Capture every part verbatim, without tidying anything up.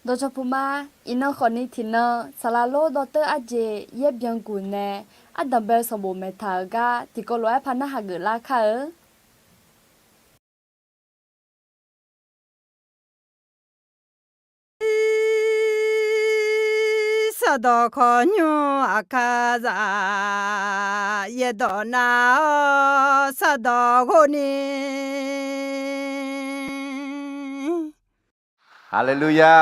Dawqcawq puq ma. Iqnan khawfni tiqnan saqlaq lor dawrteur arjeq yaer byan guq nae, ardanq bae-eu sanqbof maeqtaq-euq gar tiqkawv lof-aer par narhaq geuflar kar-eu. สะเดาะ khawf nymr aqkar zaq yaerdawq nar-awr สะเดาะ ghov ni. Haleluya.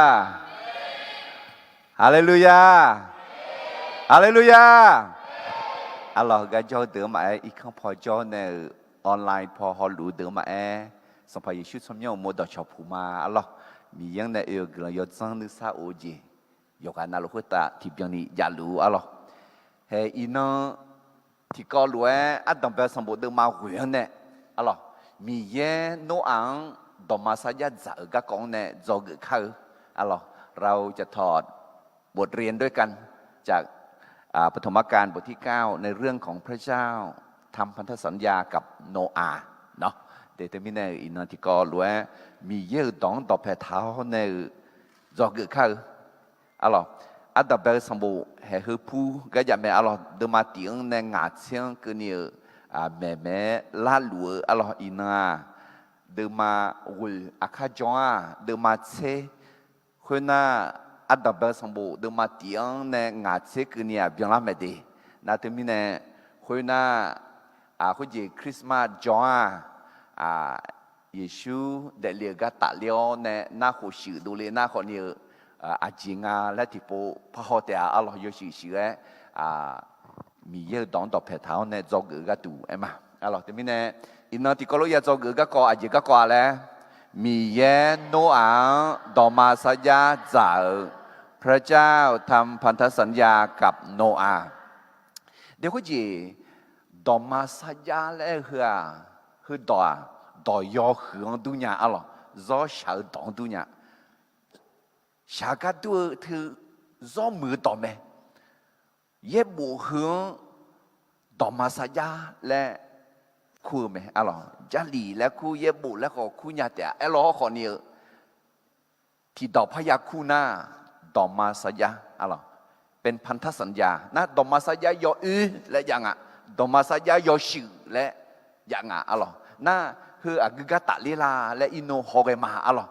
Haleluya. Haleluya. Arlawq, heugar jawr-eu deuq-anr maqaer, irkanr paw jawr nae-euq online paw hawluf-eu deuq-anr maqaer, Sanqpaq Yeqsur tsawrmyanr uqmov dawqcawq puq ma. Arlawq, Miqyaer-anr nae oe-eu guiqlanq yawdzanr nuisar of-eu jeq yawqghaq navluf khoertav tiqbyan ni javluf-ur. Arlawq, hae iqnan tiqkawv lof-aer ardanq bae-eu sanqbof deuvma ghoeq-anr nae, arlawq, Miqyaer Noraq-anr dawqma sarjax dzaq-euq garkawv-anr nae dzawgeuf kar-eu. Arlawq, เราจะถอดบทเรียนด้วยกันจาก ปฐมกาลบทที่เก้า ในเรื่องของพระเจ้าทำพันธสัญญากับโนอาห์ nar. Te teumirnae-euq iqnan tiqkawv lof-aer Miqyaer-euq dawq-anr dawqpae taq-awr nae-euq dzawgeuf kar-eu. Arlawq, ardanq bae-eu sanqbof haeq heu pur gar jav mae. Arlawq, deuvma tiq-anr nae ngaq tser-anr keuvni-euq maeqmaeq-aer larluf-eu. Arlawq, iqnan-aq, deuvma ghoeq aqkar jan-a, deuvma tser khoernar, ardanq bae-eu sanqbof deuvma tiq-anr nae ngaq tser keuvni-aq byanlar mae de. Nar teumirnae, khoernar, khoerjeq Christmas jan-a, Yeqsur daefle-euq gar tafler-awr nae nar khof shuif dovle nar khawfni-eu aqjeq nga laer tiqpov parhaw taef-a. Arlawq, yawshuif shuif-aer Miqyaer-euq dawq-anr dawqpae taq-awr nae dzawgeuf-eu gharduq aer ma. Arlawq, teumirnae iqnan tiqkawv lof ya dzawgeuf-eu garkawv aqjeq garkawv-a laer, Miqyaer Noraq-anr dawqma sarjax dzaq-euq พระเจ้าทำพันธสัญญากับโนอาห์ de khoerjeq, dawqma sarjax laer aer-eu heu-aq, heudawq-aq, dawq yawhuiq-anr dur nya. Arlawq, zawr shaq-eu dawq-anr dur nya. Shaq gar dur-eu teu zawr muiq-eu dawq mae. Yaerbof heu-anr dawqma sarjax laer kur-eu mae. Arlawq, Jarlif laer kur, yaerbof laer khawf kur nya taef-a. Aerlawr hawrkhawf ni-eu tiqdawq parya kur nar, dawqma sarjax, arlawq, เป็นพันธสัญญา nar, dawqma sarjax yawoer laer jav nga, dawqma sarjax yawshuif laer jav nga. Arlawq, nar, heu aqgeu gar tafler la laer irnov hawghae ma. Arlawq,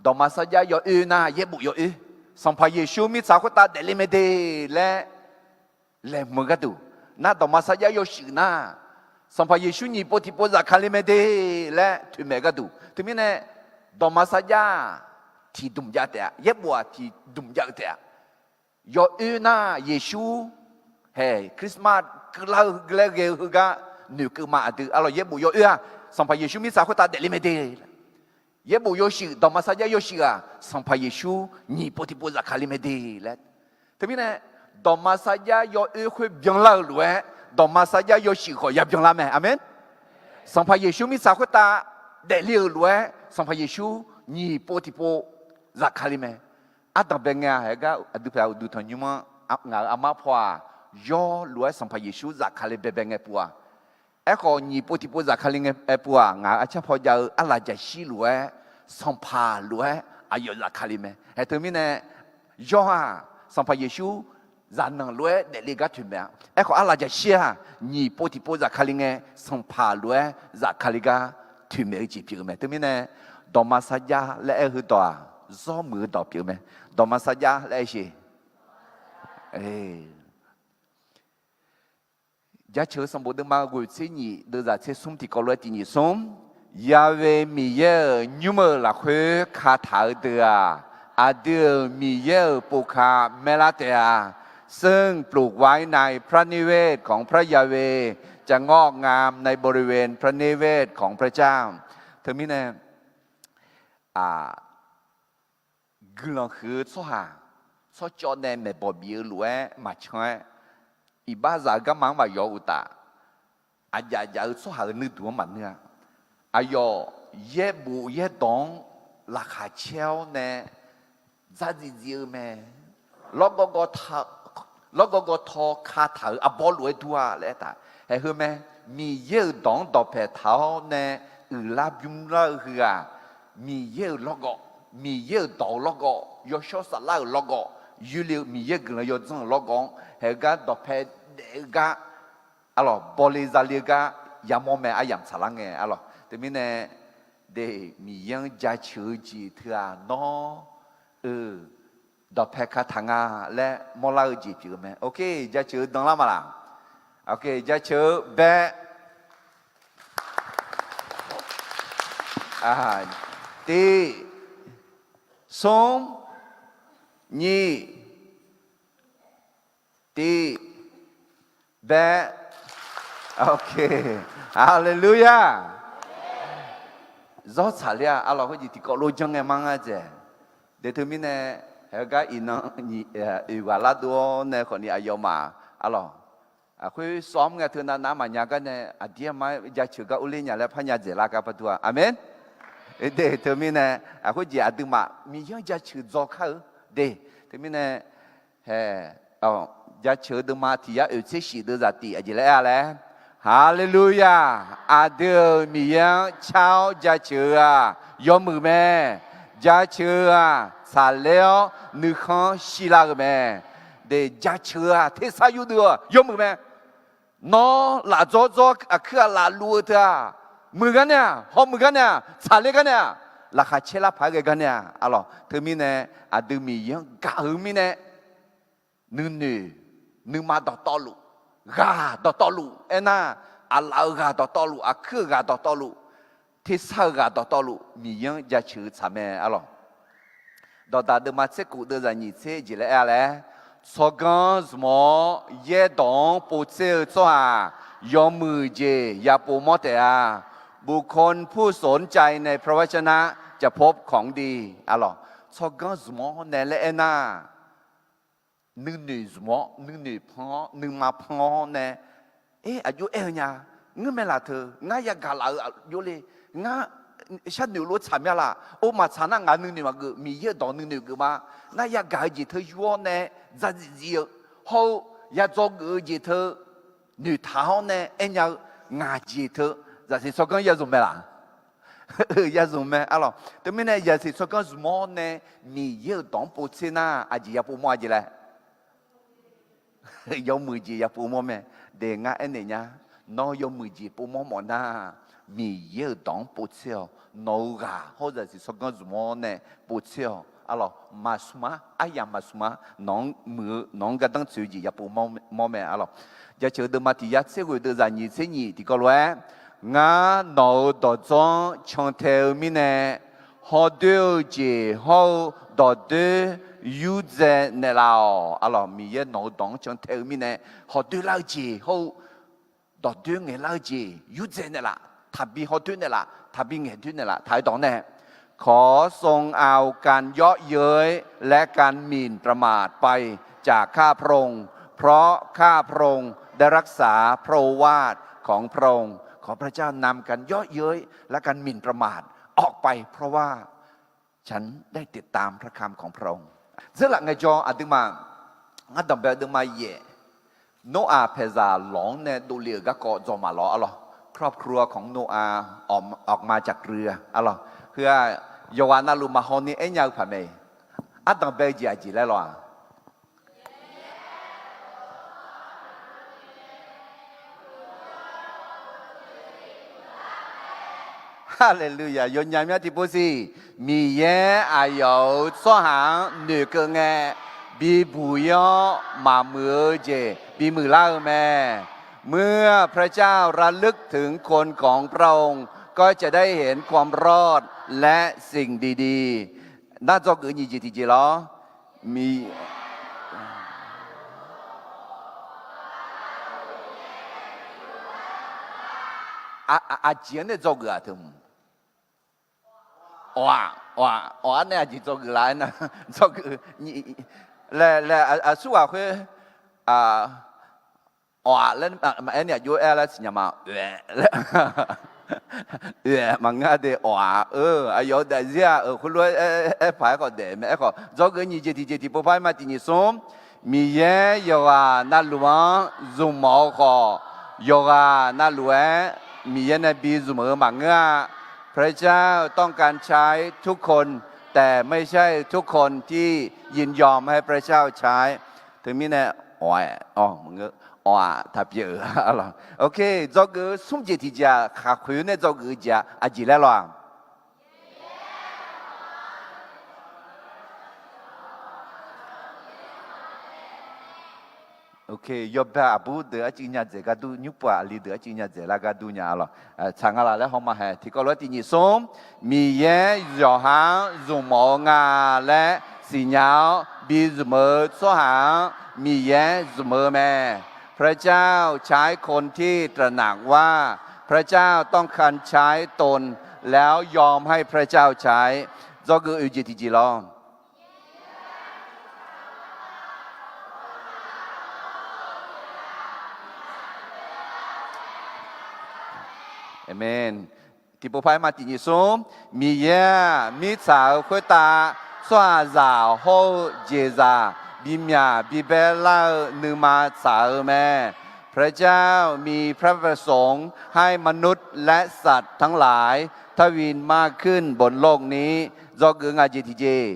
dawqma sarjax yawoer nar, yaerbof yawoer, Sanqpaq Yeqsur mirtsaq khoertav daefle mae de laer laeqhmq-eu gharduq, nar, dawqma sarjax yawshuif nar, Sanqpaq Yeqsur nyiq pov tiqpov zafkale mae de laer toeqmaeq-eu gharduq. Teumirnae, dawqma sarjax-aq tiqdmq jav taef-a, yaerbof-aq tiqdmq jav-eu taef-a. Yawoer nar, Yeqsur hae Christmas keuvlar-eu laer ghae-eu heugar noeqkeuv ma. Aqdui arlawq, yaerbof yawoer-aq, Sanqpaq Yeqsur mirtsaq khoertav daefle mae de. Yaerbof yawshuif, dawqma sarjax yawshuif-aq, Sanqpaq Yeqsur nyiq pov tiqpov zafkale mae de laer. Teumirnae, dawqma sarjax yawoer khoer byanlar-euq lof-aer, dawqma sarjax yawshuif khawf ya byanlar mae. Aqmeq. Sanqpaq Yeqsur mirtsaq khoertav daefle-euq lof-aer, Sanqpaq Yeqsur nyiq pov tiqpov zafkale mae. Ardanq bae ngae-a, haegar aqdui pyaeq uqduq tanqnymr-anr ngaq-euq armar paw-aq, yawr lof-aer Sanqpaq Yeqsur zafkale baebae ngae puv-aq, aerkhawf nyiq pov tiqpov zafkale ngae aer puv-aq, ngaq-euq arcar paw jav-eu arlaqjaqshir lof-aer, Sanqpaq lof-aer aqyawf zafkale mae. Haeq teumirnae, yawr-aq, Sanqpaq Yeqsur zaqnanq lof-aer daefle gar toeqmaeq-a. Aerkhawf arlaqjaqshir-aq, nyiq pov tiqpov zafkale ngae, Sanqpaq lof-aer zafkale gar toeqmaeq-eu jeq pyeuf-eu mae. Teumirnae, dawqma sarjax laer aer-eu heudawq-aq, zawr muiq-eu dawq pyeuf-eu mae. Dawqma sarjax laer aer sheq. Jaceuq-eu sanqbof deuvma ghoeq tser nyiq deuvzaq tser smr tiqkawv lof-aer tiq nyiq smr. Yahweh Miqyaer-euq nymr-euq lafkhoer kataq-eu deuq-aq, aqdui-euq Miqyaer-euq povka maerlar taef-a. ซึ่งปลูกไว้ในพระนิเวศของพระยาเวห์ จะงอกงามในบริเวณพระนิเวศของพระเจ้า Teumirnae, aq, guiqlanq huiq-eu tsawrhaq tsawrcawv nae maeqbawq bif-eu lof-aer maqcan-aer, iqbaxzaq-eu garma-anr maqyawf-eu uqtaf, aqjaf jaf-eu tsawrhaq-euq nuirduq-anr maqneur-a. Aqyawf yaerbof yaerdawq-anr laqkhaq caer-awr nae dzardziv dziv-eu mae. Lawrgawv gawv tawv kataq-euq arbawr lof-aer dur-a laer aertaq. Haeq heu mae. Miqyaer-euq dawq-anr dawqpaeq taq-awr nae uiqlar bymrlar-eu heu-aq, Miqyaer-euq lawrgawv Miqyaer-euq dawq-eu lawrgawv, yawshawr saflar-euq lawrgawv, yoerle-eu Miqyaer guiqlanq yawdzanr-euq lawrgawv-anr haeq-eu gar dawqpae daef-eu gar, arlawq, bawle zale-eu gar yamawr mae, aryamq tsaqlar ngae, arlawq. Teumirnae, de, Miqyaer-anr jaceuq-eu jeq teu-aq nawr, eu, dawqpae kataq nga laer mawrlar-eu jeq pyeuf-eu mae. Ok, jaceuq-eu danlar ma laq? Ok, jaceuq-eu bae. Tiq, smr, nyiq, tiq, bae. Ok, haleluya. Zawr tsaqler-a, arlawq, khoerjeq tiqkawv lof janr ngae mar ngar dzaeq. De teumirnae, haeq-eu gar iqnan nyiq, oeq ghaq lardov-awr nae khawfni aqyawfmaf, arlawq, aqkhoer sawr-anr ngae teunav nav maqnya gar nae aqdir aqma-aer jaceuq gar urler nya laer parnya dzaeqlar gar par dur-a. Aqmeq. De teumirnae, aqkhoer jeq aqduimaf Miqyaer-anr jaceuq dzaw kar-eu. De, teumirnae, haeq, jaceuq-eu deuvma tiq yar oeq tser shif deuv zaqtif aqjeq laer aer-a laer. Haleluya! Aqdui-euq Miqyaer-anr car-awr jaceuq-eu-aq yawmuiq mae. Jaceuq-eu-aq tsaqler-awr nuikhanr shirlar-eu mae. De, jaceuq-eu-aq tersar yurdeuv-eu yawmuiq mae. Nawr laf dzawr dzawr aqkuir ghaq laf luf-eu teu-aq, muiq gar nae-aq, hawmuiq gar nae-aq, tsaqler gar nae-aq, laqkhaq caer lar paq-aer ghae gar nae-aq, arlawq, teumirnae aqdui Miqyaer-anr gaq-eu mirnae, nuinoeq, nuima dawqtawvluf, ghaq dawqtawvluf aernar, aqlaf-euq ghaq dawqtawvluf, aqkuir-euq ghaq dawqtawvluf, tersar-eu ghaq dawqtawvluf Miqyaer-anr jaceuq-eu tsaq mae, arlawq. Dawqdaq deuvma tser kof deuv zaqnyiq tser jeq laer aer-a laer, tsawrganr zmq-awr yaerdawq-anr povtser-eu tsawrhaq yawmuiq jeq yapov mawr taef-a. บุคคลผู้สนใจในพระวจนะจะพบของดี arlawq. Tsawrganr zmq-awr nae laer aernar, nuinoeq zmq-awr, nuinoeq pan-awr, nuima pan-awr nae, er, aqjox aer-eu nya, ngeurmae laf teu, ngar yagaq laf-eu aqjox le, ngar sharnoeq lof tsaq mya laf, or maqtsaq nar ngaq nuinoeq maqgeuf, Miqyaer-euq dawq nuinoeq geuf ma, ngar yagaq-eu jeq teu yur-awr nae, dzadzif dzif-eu, hawr-eu, yadzawgeuf-eu jeq teu, noeqtaq-awr nae aernya-eu, ngaq jeq teu, zaqsiq tsawrganr yazmq mae laf? Yazmq mae, arlawq. Teumirnae zaqsiq tsawrganr zmq-awr nae, Miqyaer-euq dawq-anr povtser nar aqjeq yapov mawr-a jeq laer? Yawmuiq jeq yapov mawr mae. De, ngar aernaeq nya, nawr yawmuiq jeq povmawr mawf nar, Miqyaer-euq dawq-anr povtser-awq. Nawq-euq ghaq hawr zaqsiq tsawrganr zmq-awr nae povtser-awq, arlawq. Maqsmq-ar, aryamq maqsmq-ar, nawq-anr muiq-eu, nawq-anr gardanr tsoeq-eu jeq yapov mawr mae, arlawq. Jaceuq deuvma tiq yar tser ghoeq deuv zaqnyiq tser nyiq tiqkawv lof-aer, ngar nawq-euq dawqdzawr-anr cantae-eu mirnae, hawdoer-eu jeq hawr-eu dawqdoer yurdzae naeqlaf-awq, arlawq. Miqyaer nawq-euq dawq-anr cantae-eu mirnae, hawdoer lar-eu jeq hawr-eu dawqdoer ngaeqlar-eu jeq yurdzae naeqlaf, taqbi hawdoer naeqlaf, taqbi ngaeqdoer naeqlaf taq-aer dawq nae ขอทรงเอาการเยาะเย้ยและการหมิ่นประมาทไปจากข้าพระองค์ เพราะข้าพระองค์ได้รักษาพระโอวาทของพระองค์ ขอพระเจ้านำการเยาะเย้ยและการหมิ่นประมาทออกไป เพราะว่า ฉันได้ติดตามพระคำของพระองค์ Dzeurlaf ngaejawr aqduimaf, ngar danqbae aqduimaf yaef, Noraq paeqzaq lawq-anr nae dovle-euq garkawv dzaw maqlawr, arlawq. ครอบครัวของโนอาห์ ออกมาจากเรือ arlawq. Heu-aq, yawqghaq navluf maqhaw ni aernya-eu paq mae. Ardanq bae-eu jeq aqjeq laer lawq-aq? Haleluya. Yawnyaf myav tiqpov siq. Miqyaer aqyawf-euq tsawrhaq-anr noeqkeuv ngae, bibuq-ir-awr maqmuiq-eu jeq bimuiq lar-eu mae. เมื่อพระเจ้าระลึกถึงคนของพระองค์ ก็จะได้เห็นความรอดและสิ่งดีๆ Nar dzawgeuf nyiq jeq tiqjeq lawr. Miq- Aqjeq-anr nae dzawgeuf-aq teu. Awq-aq, awq-aq, awq-ar nae aqjeq dzawgeuf laf-aer nar, dzawgeuf, laer, laer, aqsurghaq khoer, awq-aq laer maqaer ni aqjox-aer laer siqnya ma, oe, laer, oe, maqngeur de, awq-aq, eu, aqyawf-euq daefzir-aq, euq, khoerlof-aer, aer paq-aer khawf daef mae, aerkhawf dzawgeuf nyiq jeq tiqjeq tiqpov par-aer ma tiq nyiq smr. Miqyaer yawqghaq navluf-anr zmqmawf-eu khawf, yawqghaq navluf-aer Miqyaer nae bi zmq-eu maqngeur-a. พระเจ้าต้องการใช้ทุกคน แต่ไม่ใช่ทุกคนที่ยินยอมให้พระเจ้าใช้ Teumirnae, awq-aq, awq-aq taqpyeuf-eu. โอเค, dzawgeuf-eu smr jeq tiqjeq-aq, khaqkhoeq nae dzawgeuf-eu jeq-aq, aqjeq laer lawq-aq? Yawbae aqbur deuq arcuiv nya dzaeq gar dur, nymr pov-aq aqli deuq arcuiv nya dzaeq lar gar dur nya-a lawq. Tsaq nga laf laer hawma haeq. Tiqkawv lof-aer tiq nyiq smr, Miqyaer yawqha-anr zmqmawf-eu nga laer siqnya-awr bi zmq-eu tsawrhaq-anr Miqyaer zmq-eu mae. พระเจ้าใช้คนที่ตระหนักว่า พระเจ้าต้องการใช้ตน แล้วยอมให้พระเจ้าใช้ Dzawgeuf oeq jeq tiqjeq lawr. Aqmeq. Tiqpov par-aer ma tiq nyiq smr, Miqyaer-aq mirtsaq-euq khoertav tsawrhaqzaq hawr-eu jeqzaq bimyaq bibae lar-eu nuima tsaq-eu mae. พระประสงค์ให้มนุษย์และสัตว์ทั้งหลายทวินมากขึ้นบนโลกนี้ Dzawgeuf nga jeq tiqjeq.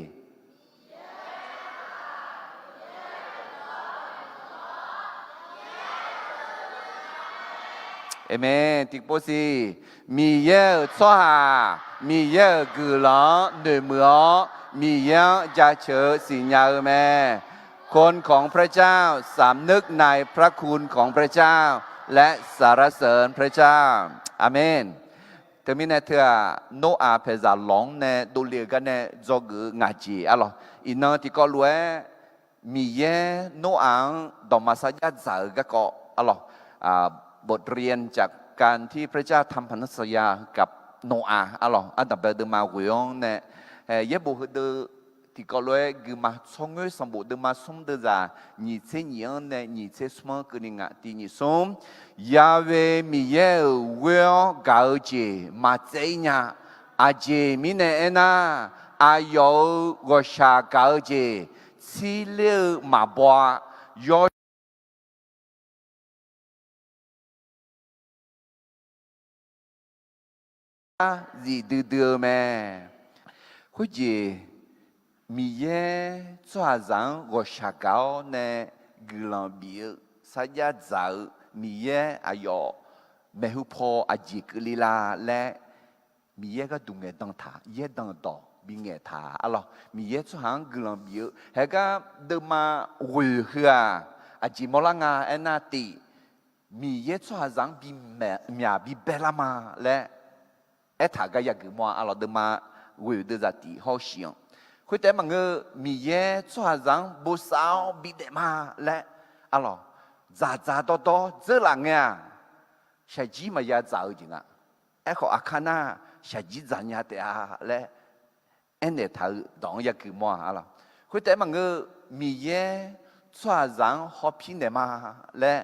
Aqmeq. Tiqpov siq, Miqyaer-euq tsawrhaq Miqyaer-euq guiqlanq-anr noeqmuiq-awr, Miqyaer-anr jaceuq-eu siqnya-eu mae. คนของพระเจ้าสำนึกในพระคุณของพระเจ้า และสรรเสริญพระเจ้า Aqmeq. Teumirnae teu-aq, Noraq paeqzaq lawq-anr nae dovle-eu gar nae dzawgeuf-eu ngaq jeq-a lawq. Iqnan tiqkawv lof-aer, Miqyaer Noraq-anr dawqma sarjax dzaq-eu garkawv-a lawq. บทเรียนจากการที่พระเจ้าทำพันธสัญญากับโนอาห์-a lawq. Ardanqbae-eu deuvma ghoeq-anr nae, yaerbof heudeuv tiqkawv lof-aer guima tsawrngoer sanqbof deuvma smr deuvzaq nyiq tser nyiq-anr nae nyiq tser smr-anr keuvni ngaq tiq nyiq smr. Yahweh Miqyaer-euq ghoer-awr gaq-eu jeq maqtsaev-ir nya. Aqjeq mirnae aernar, aqyawf-euq ghawqshaq gaq-eu jeq tsirler-eu maqbaw-a. Yawshawr zifdui dui-eu mae. Khoerjeq, Miqyaer tsawrhaqzaq-anr ghawqshaq gaq-awr nae guiqlanq bif-eu sarjax dzaq-eu Miqyaer aqyawf maeqhu paw aqjeq keuvle la laer Miqyaer gharduq ngaeqdan taq, yaerdanq dawq bingaeq taq-a lawq. Miqyaer tsawrhaq-anr guiqlanq bif-eu haegar deuvma ghoeq heu-aq, aqjeq mawrlar nga aernar tif, Miqyaer tsawrhaqzaq-anr bimyaq bibae lar ma laer aertaq gar yageuf mawr-a lawq. Deuvma ghoeq deuvzaq tif hawr-eu shiq-anr. Khoertaef maqngeur, Miqyaer tsawrhaqzaq-anr bosav-awr bidaef ma laer-a lawq. Dzaqdzaq dawrdawr dzeurlaf ngae-aq, shaqjir maqya dzaq-eu jeq nga. Aerkhawf, aqkar nar shaqjir dzaqnya taef-a laer aernaeq taq-eu dawq-anr yageuf mawr-a lawq. Khoertaef maqngeur, Miqyaer tsawrhaqzaq-anr hawpir naeq ma laer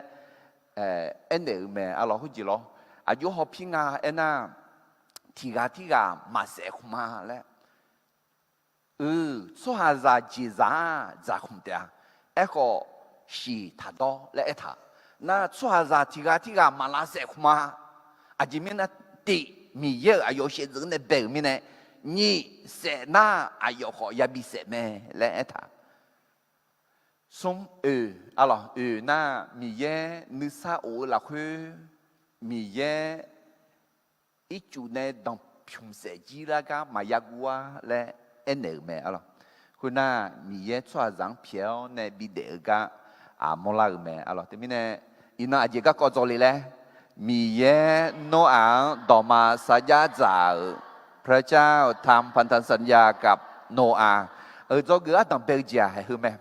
aernaeq-euq mae-a lawq. Khoerjeq lawr, aqjox hawpir nga aernar, tiqghaq tirghaq maqsaef khmq ma laer Euq tsawrhaqzaq jeqzaq-aq dzaqkhmq taef-a. Aerkhawf, shiq taqdawr laer aertaq. Nar tsawrhaqzaq tiqghaq tirghaq maq lavsaef khmq ma. Aqjeq mirnae tiv, Miqyaer-euq aqyawf shaevdzeuf nae bae-euq mirnae, nyiq saef nar aqyawf khawf yabi saef mae laer aertaq. Smr oeq, arlawq oeq nar Miqyaer nuisar of-eu lafkhoer, Miqyaer ircuf nae danqpymq saef jir lar gar maqya guv-ar laer aernaeq-euq mae, arlawq. Khoernar, Miqyaer tsawrhaqzaq-anr pyaeq-awr nae bidaef-eu gar aqmawr lar-euq mae, arlawq. Teumirnae, iqnan aqjeq garkawv dzawle laer, Miqyaer Noraq-anr dawqma sarjax dzaq-euq พระเจ้าทำพันธสัญญากับโนอาห์ euq dzawgeuf ardanq bae-eu jeq-aq haeq heu mae.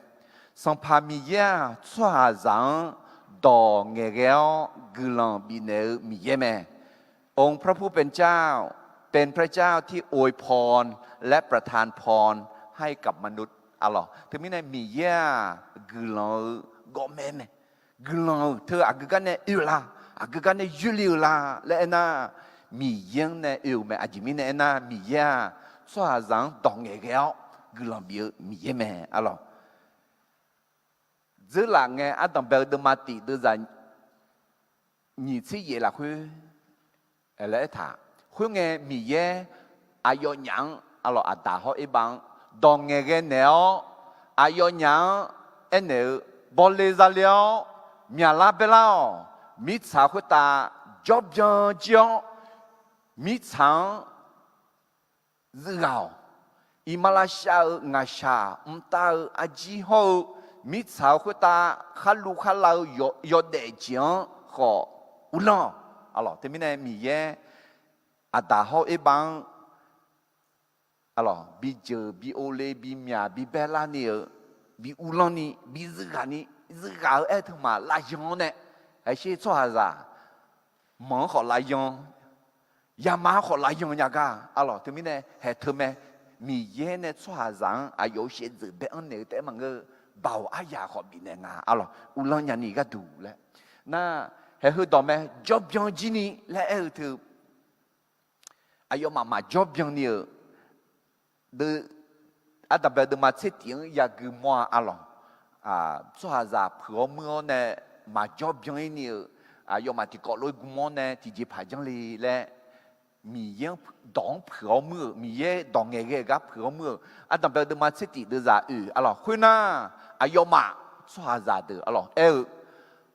Sanqpaq Miqyaer-aq, tsawrhaqzaq-anr dawq ngaeqghae-awr guiqlanq bifnaeq-eu Miqyaer mae. องค์พระผู้เป็นเจ้า เป็นพระเจ้าที่อวยพร และประทานพร ให้กับมนุษย์ arlawq. Teumirnae Miqyaer-aq, guiqlanq-eu gawrmaer mae. Guiqlanq-euq teu aqgeu gar nae oe-eu la, aqgeu gar nae yoerle-eu la laer aernar, Miqyaer-anr nae oe-euq mae. Aqjeq mirnae aernar, Miqyaer-aq, tsawrhaqzaq-anr dawq ngaeqghae-awr guiqlanq bif-eu Miqyaer mae, arlawq. Dzeurlaf ngae ardanq bae-eu deuvma tif deuvzaq nyiq tser yaef lafkhoer laer aertaq. Khoerngae Miqyaer aqyawfnyaf-anr Arlawq, aqdaq hawr erbav-anr dawq ngaeqghae naeq-awr, aqyawfnyaf-anr aernaeq-eu, bawle zale-awr myaqlar baerlar-awq. Mirtsaq khoertav jawrbyan jir-awr, mirtsaq-anr zuivghaq-awq. Iqmalavshav-euq ngaqshaq mqtav-eu arjir hawr-eu, mirtsaq-eu khoertav kharluv kharlav-eu yawdaef jeq-anr khawf uvlanr-awq. Arlawq, teumirnae Miqyaer aqdaq hawr erbav-anr arlawq, bijeuq bi ovle, bimyaq bi baerlar ni-euq, bi uvlanr ni, bi zuivghaq ni, zuivghaq-eu aer teu maq lavyan-awr nae, aqsher tsawrhaqzaq manq-anr khawf lavyan, yama-anr khawf lavyan nya gar. Arlawq, teumirnae haeq teu mae. Miqyaer nae tsawrhaqzaq-anr aqyawf-euq shaevdzeuf bae-anr naeq-eu taef-aer maqngeur-eu, baoq aryaq khawf bifnaeq nga. Arlawq, uvlanr nyani gharduq laer. Nar, haeq heudawq mae, jawrbyan jir ni laer aer-eu teu aqyawfmaf maqjawr byan ni-euq, deuv, ardanqbae deuvma tser tif-anr yagui mawr-a. Arlawq, tsawrhaqzaq puiq-awr muir-awr nae maqjawr byan-ir ni-euq, aqyawfmaf tiqkawv lof-aer gui mawr nae tiqjeqpaq janr le laer, Miqyaer-anr dawq-anr puiq-awr muir-euq, Miqyaer dawq ngaeqghae-eu gar puiq-awr muir-euq, ardanqbae deuvma tser tif deuvzaq oeq. Arlawq, khoernar, aqyawfmaf tsawrhaqzaq deuq arlawq aer-eu,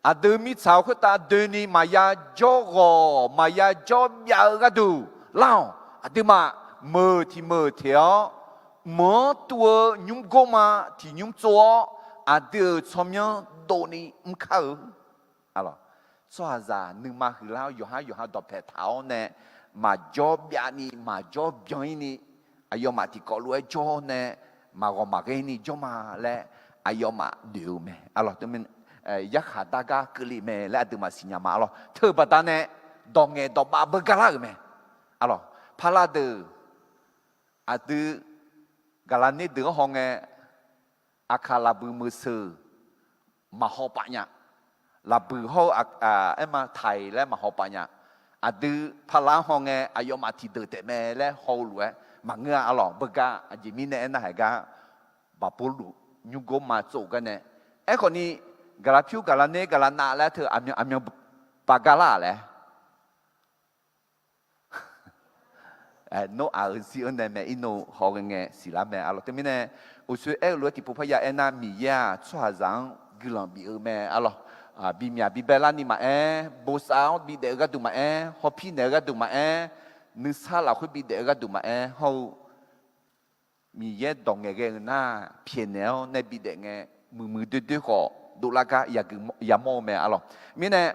aqdui mirtsaq-eu khoertav doeni maqya jawr ghawq maqya jawr byav-eu gharduq lar-awq. Aqduimaf meuq tiq meuq teq-awr, meuq-anr tuv-eu nymr gor ma tiq nymr tsov-awr, aqdui-euq tsawrmyanr dovni mr kar-eu. Arlawq, tsawrhaqzaq nuima huiqlar-awr yawqhar yawqha dawqpae taq-awr nae, maqjawr byav ni maqjawr byan-ir ni, aqyawfmaf tiqkawv lof-aer jawr nae, maqghawq maqghae ni jawr ma laer aqyawfmaf noeq-eu mae. Arlawq, yarkhaq dar gar keuvle mae laer aqduimaf siqnya ma. Arlawq, teu-eu baqdanae dawq ngaeq dawq bav beugar lar-euq mae. Arlawq, paqlav deuq aqdui gaqlaqner deuq-anr hawngae, aqkaq laqbuiq meuq seuq maqhaw paf nya. Laqbuiq hawr-eu aerma taiq laer maqhaw paf nya. Aqdui paqlav-anr hawngae aqyawfmaf tiqdeuq taef mae laer haw-eu lof-aer maqngeur-a. Arlawq, beugar aqjeq mirnae aernar haeq gar, baqbawrluf nymr gor ma tsov-eu garnae. Aerkhawf ni, gaqlaq pyur gaqlaq ner gaqlaq nav laer teu aqmyan baqgar lar-aq laer Noraq-euq zir-anr nae mae, irnov hawghae ngae siqlar mae. Arlawq, teumirnae uqshoe aer-eu lof-aer tiqpov parya aernar, Miqyaer-aq tsawrhaqzaq-anr guiqlanq bif-eu mae. Arlawq, bimyaq bibae larni maqaer, bosav-awr bidaef-eu gharduq maqaer, hawpir naeq-eu gharduq maqaer, nuisar lafkhoer bidaef-eu gharduq maqaer hawr-eu, Miqyaer dawq ngaeqghae-eu nar pyaeqnaeq-awr nae bidaef ngae, muiqmuiq doer doer khawf dovlar gar yamawr-eu mae. Arlawq, mirnae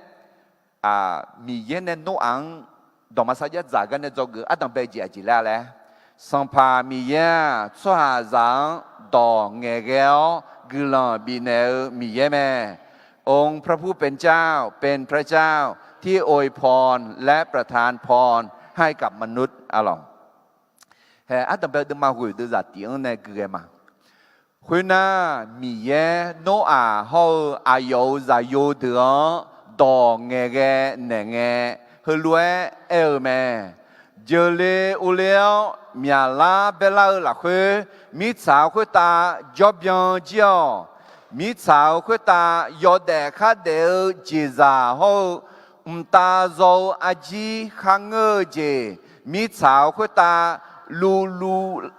Miqyaer nae Noraq-anr dawqma sarjax dzaq garnae dzawgeuf ardanqbae jeq aqjeq laer laer, Sanqpaq Miqyaer-aq tsawrhaqzaq-anr dawq ngaeqghae-awr guiqlanq bifnaeq-eu Miqyaer mae. องค์พระผู้เป็นเจ้า เป็นพระเจ้าที่อวยพรและประทานพรให้กับมนุษย์ Arlawq, hae ardanqbae deuvma ghoeq deuvzaq tif-anr nae gui ghae ma. Khoernar, Miqyaer Noraq hawr-eu aqyawf-euq zaqyo deuq-anr dawq ngaeqghae naeq ngae, heulof-aer aer-eu mae. Jeuqle uvle-awr myaqlar baerlar-eu lafkhoer, mirtsaq-euq khoertav jawrbyan jir-awq. Mirtsaq-euq khoertav yawdaef khardaef-eu jeqzaq hawr-eu mqtav zaw-eu arjir kharngeur-eu jeq, mirtsaq-euq khoertav luvluv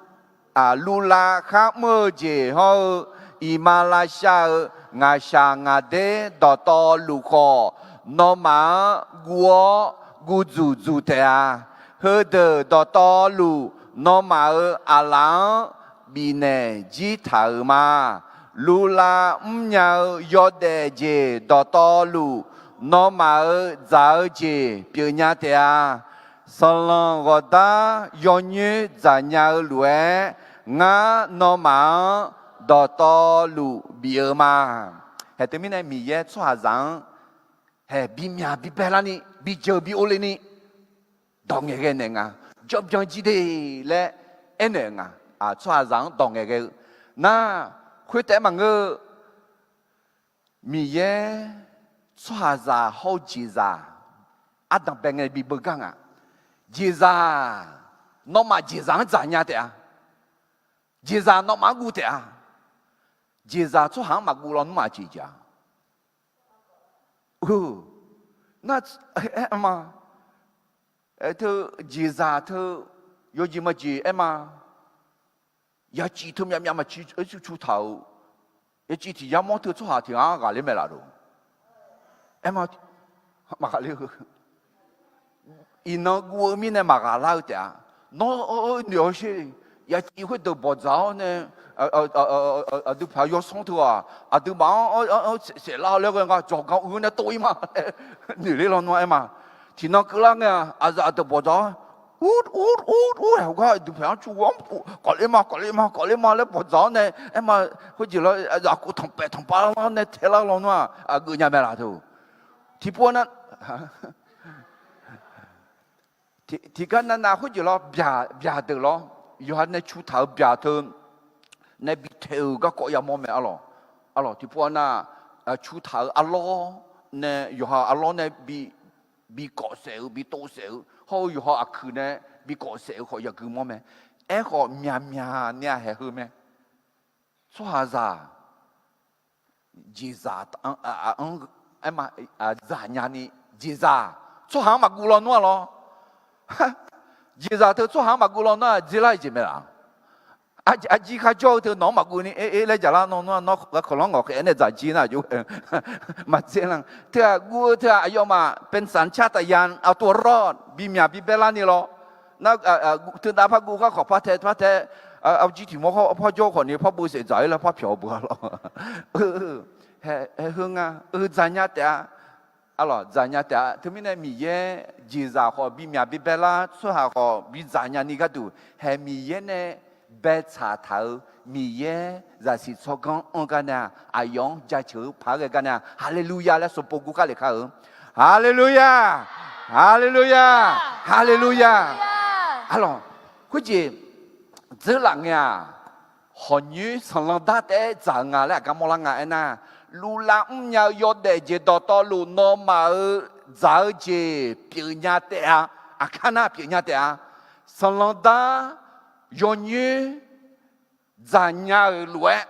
luvlav kharmr-eu jeq hawr-eu, iqmalavshav -euq ngaqshaq ngaqder dawqtawvluf khawf, nawmaf-anr guv-awr guv dzuq dzuq taef-a. Heudeuq dawqtawvluf, nawmaf-euq aqlaf-anr bifnaeq jir taq-euq ma. Luvlav mrnya-eu yawdaef jeq dawqtawvluf, nawmaf-euq dzaq-eu jeq pyeufnya taef-a. Sanqlanq ghawqdar yawnyoer dzaqnya-eu lof-aer, ngar nawmaf-anr dawqtawvluf bif-eu ma. Hae teumirnae Miqyaer tsawrhaqzaq-anr hae bimyaq bibae larni, bijeuq bi ovle ni, dawq ngaeqghae naeq nga, jawrbyan jir de laer aernaeq-eu nga. Tsawrhaqzaq-anr dawq ngaeqghae-eu nar, khoertaef-aer maqngeur-eu, Miqyaer tsawrhaqzaq hawr-eu jeqzaq ardanqbae ngae bi beugar nga. Jeqzaq, nawmaf jeqzaq-anr dzaqnya taef-a. Jeqzaq nawmaf-anr guv taef-a. Jeqzaq tsawrhaq-anr maqguv lawnmr aqjeq jeq-a. Nar, aer ma. Teu jeqzaq teu yawjeq majeq aer ma. yaciv teu myavmyav maqciv cu taq-euq, yaciv tiq yar mawr teu tsawrhaq tiq ghaq-anr ghaqler mae laf-euq. Aer ma, maqghaqler-eu. Iqnan guv-eu mirnae maqghaq lar-eu taef-a. Nawr noeq-awr sher, yaciv khoerdeuq bawqdzaq-awr nae, aqdui paq yawsanr teu-aq, aqduimaf-anr saef saef lar-awr laer ghae nga, dzawqgan uiq-eu nae tov-ir ma laer noeq ler lawnmr-a aer ma. Tiqnan keuvlar ngae-aq, aqzaf aqdeuq bawqdzaq-awr, ur ur ur ur-aer hawgar aqdui paq-anr cu-awr, kawfler ma, kawfler ma, kawfler ma laer bawqdzaq-awr nae aer ma. Khoerjeq lawr, aqzaf kov tanqpaef tanqpav lar nae taelar lawnmr-aq, aqgeuf nya mae laf teu. Tiqpov nav tiqgar navnav khoerjeq lawr, byaq deuq lawr, yawqha nae cu taq-euq byaq teu nae bi taeq-euq garkawv yamawr mae arlawq. Arlawq, tiqpov nav cu taq-euq arlawr nae, yawqha arlawr nae bi kawf saef-eu, bi tov saef-eu, hawr-eu yawqha aqkuiq nae bi kawf saef-eu khawf yagui mawr mae. Aerkhawf, myaqmyaq ni-aq haeq heu mae. Tsawrhaqzaq jeqzaq, aer ma, dzaqnya ni, jeqzaq tsawrhaq-anr maqguv lawnmr-a lawr. Jeqzaq teu tsawrhaq-anr maqguv lawnmr-aq, dzerlar-eu jeq mae laf. Arjir kharjawr-eu teu nawq-anr maqguv ni, er, er laer jaqlar nawr, nawr, nawr ghae kawqlanr ngawq khaef-aer nae dzaq jir nar aqjox maqdzer lan. Teu-aq guv-eu teu-aq aqyawfmaf เป็นสัญชาตญาณ เอาตัวรอด bimyaq bibae larni lawr. Nar, teudav par guv garkawv par tae par tae, arjir tiq mawr khawf par jawr khawf ni par beu saef dzaq-ir lar par pyawq beu-a lawr. Haeq heu nga, eu dzaqnya taef-a. Arlawq, dzaqnya taef-a. Teumirnae Miqyaer jeqzaq khawf bimyaq bibae lar, tsawrhaq khawf bidzaq nyani gharduq, haeq Miqyaer nae baetsaq taq-euq Miqyaer zaqsiq tsawrganr anr gar nae-aq, aqyawf-anr jaceuq-eu paq-aer ghae gar nae-aq, Haleluya laer sanqpov gur kar lef kar-eu. Haleluya, Haleluya, Haleluya. Arlawq, khoerjeq dzeurlaf ngae-aq, hawqnyoer sanqlanq dar taef-aer dzaq-eu nga laer aqgar mawrlar nga aernar, luflav mrnya-eu yawdaef jeq dawqtawvluf nawmaf-euq dzaq-eu jeq pyeufnya taef-a. Aqkar nar pyeufnya taef-a. Sanqlanq dar, yawnyoer dzaqnya-euq lof-aer,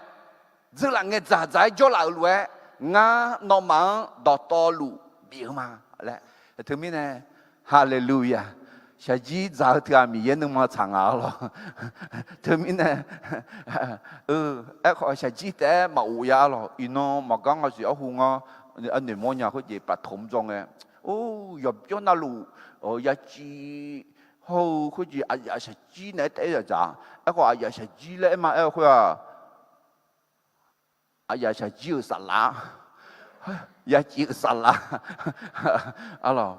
dzeurlaf ngae dzaqdzaq-aer jawrlaf-euq lof-aer, ngar nawmaf-anr dawqtawvluf bif-eu ma laer. Teumirnae, Haleluya. Shaqjir dzaq-eu teu-aq Miqyaer nuima tsaq nga-a lawr. Teumirnae, aerkhawf shaqjir taef-aer maqof ya-a lawq. Iqnan maqgar nga siq arhu ngar, arnoeq mawrnya khoerjeq ประถม dzawr ngae, or, yawqbyawr navluf, yaciv hawr-eu khoerjeq aqyaf shaqjir naeq-aer taef-aer yadzaq. Aerkhawf aqyaf shaqjir laer aer ma aer-eu khoer-aq, aqyaf shaqjir-euq saflar, yaciv-euq saflar. Arlawq,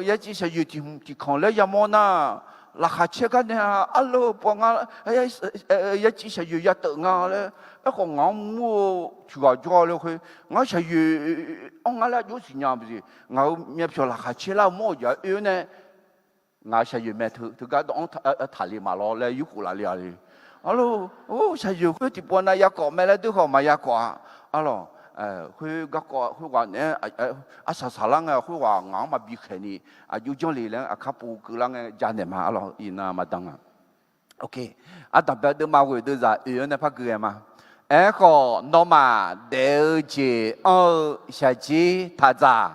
yaciv shaqyoeq tiq hmq tiq kanq laer yamawr nar, laqkhaq caer gar nae-a, arlawr pawf nga, yaciv shaqyoeq ya teuf nga laer, aerkhawf ngaq-anr mur-eu tiq ghaq jawr-a laer khoer, ngar shaqyoeq anr ngar laer aqjox siqnya-eu jeq, ngaq-euq myavpyawq laqkhaq caer lar-eu mawr-euq jeq-a oe-awr nae, ngaq-euq shaqyoeq mae teu, teugar dawv-anr taqle maqlawr laer yurkhof laf le-a le. Arlawr, or, shaqyoeq khoer tiqpov nav yakawf mae laer deur khawf maqyakawf-a. Arlawq, khoer garkawv khoerghaq naeq-aer arsaq saqlar ngae khoerghaq ngaq-anr maqbi khaeq ni, aqjox janrle laer aqkar pov keuvlar ngae janaeq ma. Arlawq, iqnan maqdan nga. Ardanq bae deuvma ghoeq deuvzaq oe-awr nae par gui ghae ma. Aerkhawf nawmaf daef-eu jeq anr-eu shaqjir taq dzaq.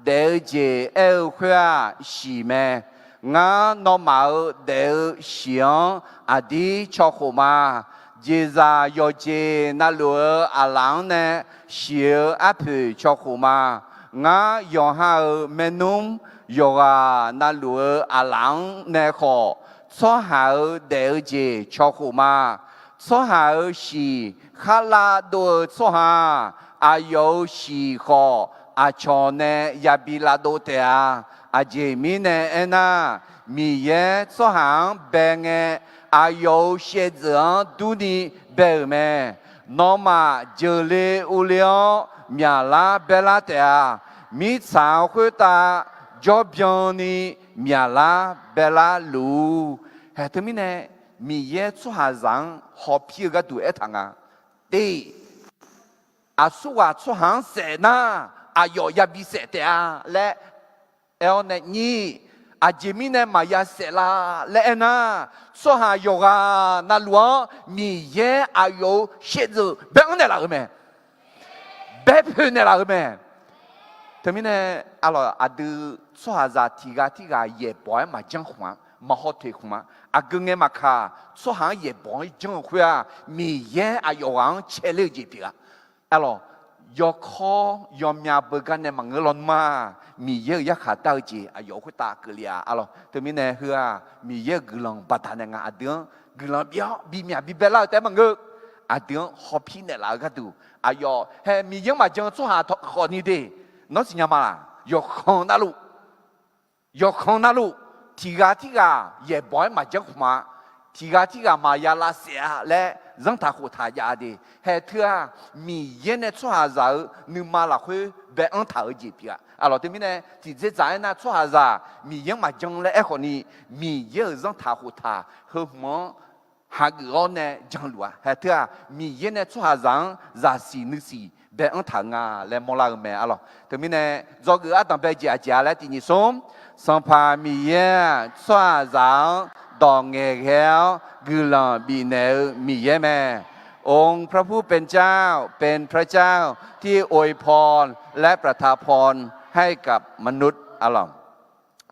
Daef-eu jeq aer-eu khoer-aq shiq mae. Ngar nawmaf-euq daef-eu shiq-anr aqdir cawkhof ma. Jeqzaq yawqjeq navluf-eu aqlaf-anr nae shiq-eu arpoeq cawkhof ma. Ngar yawqha-euq maernmr yawqghaq navluf-eu aqlaf-anr nae khawf, tsawrhaq-euq daef-eu jeq cawkhof ma. Tsawrhaq-euq shiq kharlav dov-eu tsawrhaq, aqyawf-euq shiq khawf aqcawq nae yabi lavdov taef-a. Aqjeq mirnae aernar, Miqyaer tsawrhaq-anr bae ngae, aqyawf-euq shaevdzeuf-anr durni bae-euq mae. Nawmaf jeuqle urle-awr myaqlar baelar taef-a. Mirtsaq-anr khoertav jawrbyan ni myaqlar baelar luf-ur. Haeq teumirnae Miqyaer tsawrhaqzaq-anr hawpir-eu gharduq aertaq nga. Tiq, aqsurghaq tsawrhaq-anr saef nar, aqyawf yabi saef taef-a laer aer-awr nae nyir, aqjeq mirnae maqya saef la laer aernar, tsawrhaq yawqghaq navluf-anr Miqyaer aqyawf-euq shaevdzeuf bae-anr naeqlaf-euq mae. Baepoeq naeqlaf-euq mae. Teumirnae, aqlawq aqdui tsawrhaqzaq tiq ghaq tirghaq yaeqbawq-aer maqjanr khmq-a. Maqhaw teq khmq-a. Aqgeu ngae maqkaq, tsawrhaq-anr yaeqbawq-aer janr-eu khoer-aq, Miqyaer aqyawf ghaq-anr caeler-eu jeq pyeuf-a. Arlawq, yawkawr yawmya beugar nae maqngeur lawnmr-aq, Miqyaer-euq yarkhaq dar-eu jeq aqyawf khoertav keuvle-a. Arlawq, teumirnae heu-aq, Miqyaer-euq guiqlanq baqdanae nga aqdui-anr guiqlanq bi-awr bimyaq bibae lar-eu taef-aer maqngeur. Aqdui-anr hawpir naeqlaf-eu gharduq, aqyawf hae Miqyaer-anr maqjan-eu tsawrhaq khawfni de, nawr siqnya ma laq? Yawqkhanq navluf, yawqkhanq navluf, tiqghaq tirghaq yaeqbawq-aer maqjanr khmq-a. Tiqghaq tirghaq maqya lavsaef-a laer zanrtaq khoftaq jav-a de. Haeq teu-aq, Miqyaer nae tsawrhaqzaq-euq nuima lafkhoer bae-anr taq-eu jeq pyeuf-a. Arlawq, teumirnae tiqdzerdzaq aernar, tsawrhaqzaq Miqyaer-anr maqjan laer aerkhawfni, Miqyaer-euq zanrtaq khoftaq heu hmq-anr hageuf-awr nae janluf-a. Haeq teu-aq, Miqyaer nae tsawrhaqzaq-anr zaqsiq nuisiq bae-anr taq-eu nga laer mawrlar-eu mae. Arlawq, teumirnae dzawgeuf ardanqbae jeq aqjeq-a laer tiq nyiq smr, Sanqpaq Miqyaer-aq, tsawrhaqzaq-anr dawq ngaeqghae-awr guiqlanq bifnaeq-eu Miqyaer mae. องค์พระผู้เป็นเจ้า เป็นพระเจ้าที่อวยพร และประทานพรให้กับมนุษย์ Arlawq,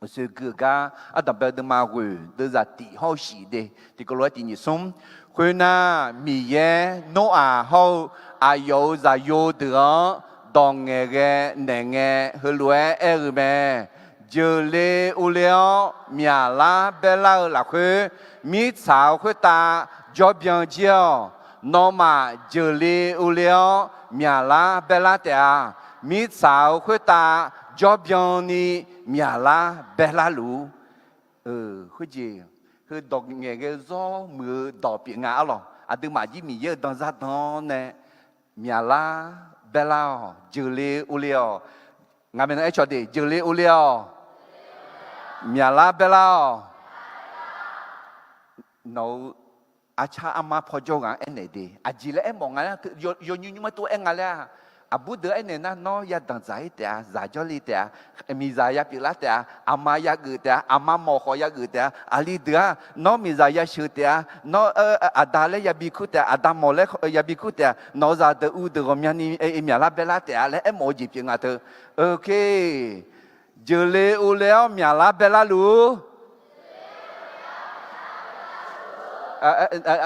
uqshoe gui-eu gar ardanqbae deuvma ghoeq deuvzaq tiq hawr-eu shif de. Tiqkawv lof-aer tiq nyiq smr, khoernar, Miqyaer Noraq hawr-eu aqyawf-euq zaqyo deuq-anr dawq ngaeqghae naeq ngae, heulof-aer aer-eu mae. Jeuqle urle-awr myaqlar baerlar-eu lafkhoer, mirtsaq-euq khoertav jawrbyan jir-awq. Nawmaf jeuqle urle-awr myaqlar baerlar taef-a. Mirtsaq-euq khoertav jawrbyan ni myaqlar baerlar luf-ur. Khoerjeq, heu dawq ngaeqghae-eu zawr muiq-eu dawq pyeuf nga. Arlawq, aqduimaf jir Miqyaer-euq danzar dan-awr nae myaqlar baerlar-awq, jeuqle urle-awq. Ngaq maeqnan aer cawq de, jeuqle urle-awq, myaqlar baerlar-awq. Nawq-euq arcar armar pawjawr ghaq-anr aernaeq de. Aqjeq laer aermawf nga laer, yawnymr nymr-aer tov-aer nga laer-aq, aqbur deuq aernaeq nar, nawr yadanq dzaq-ir taef-a, zaq jawrle taef-a, miqzaq yapyeuflar taef-a, aqma yageuf taef-a, aqma mawq khawf yageuf taef-a, aqli deuq-aq nawr miqzaq yasheuq taef-a, nawr aqda laer yabi kur taef-a, aqda mawq laer yabi kur taef-a, nawq-euq zaqdeuq uvdeuq ghawqmyani myaqlar baerlar taef-a laer aermawf-eu jeq pyeuf nga teu. Oke, jeuqle urle-awr myaqlar baerlar luf-ur.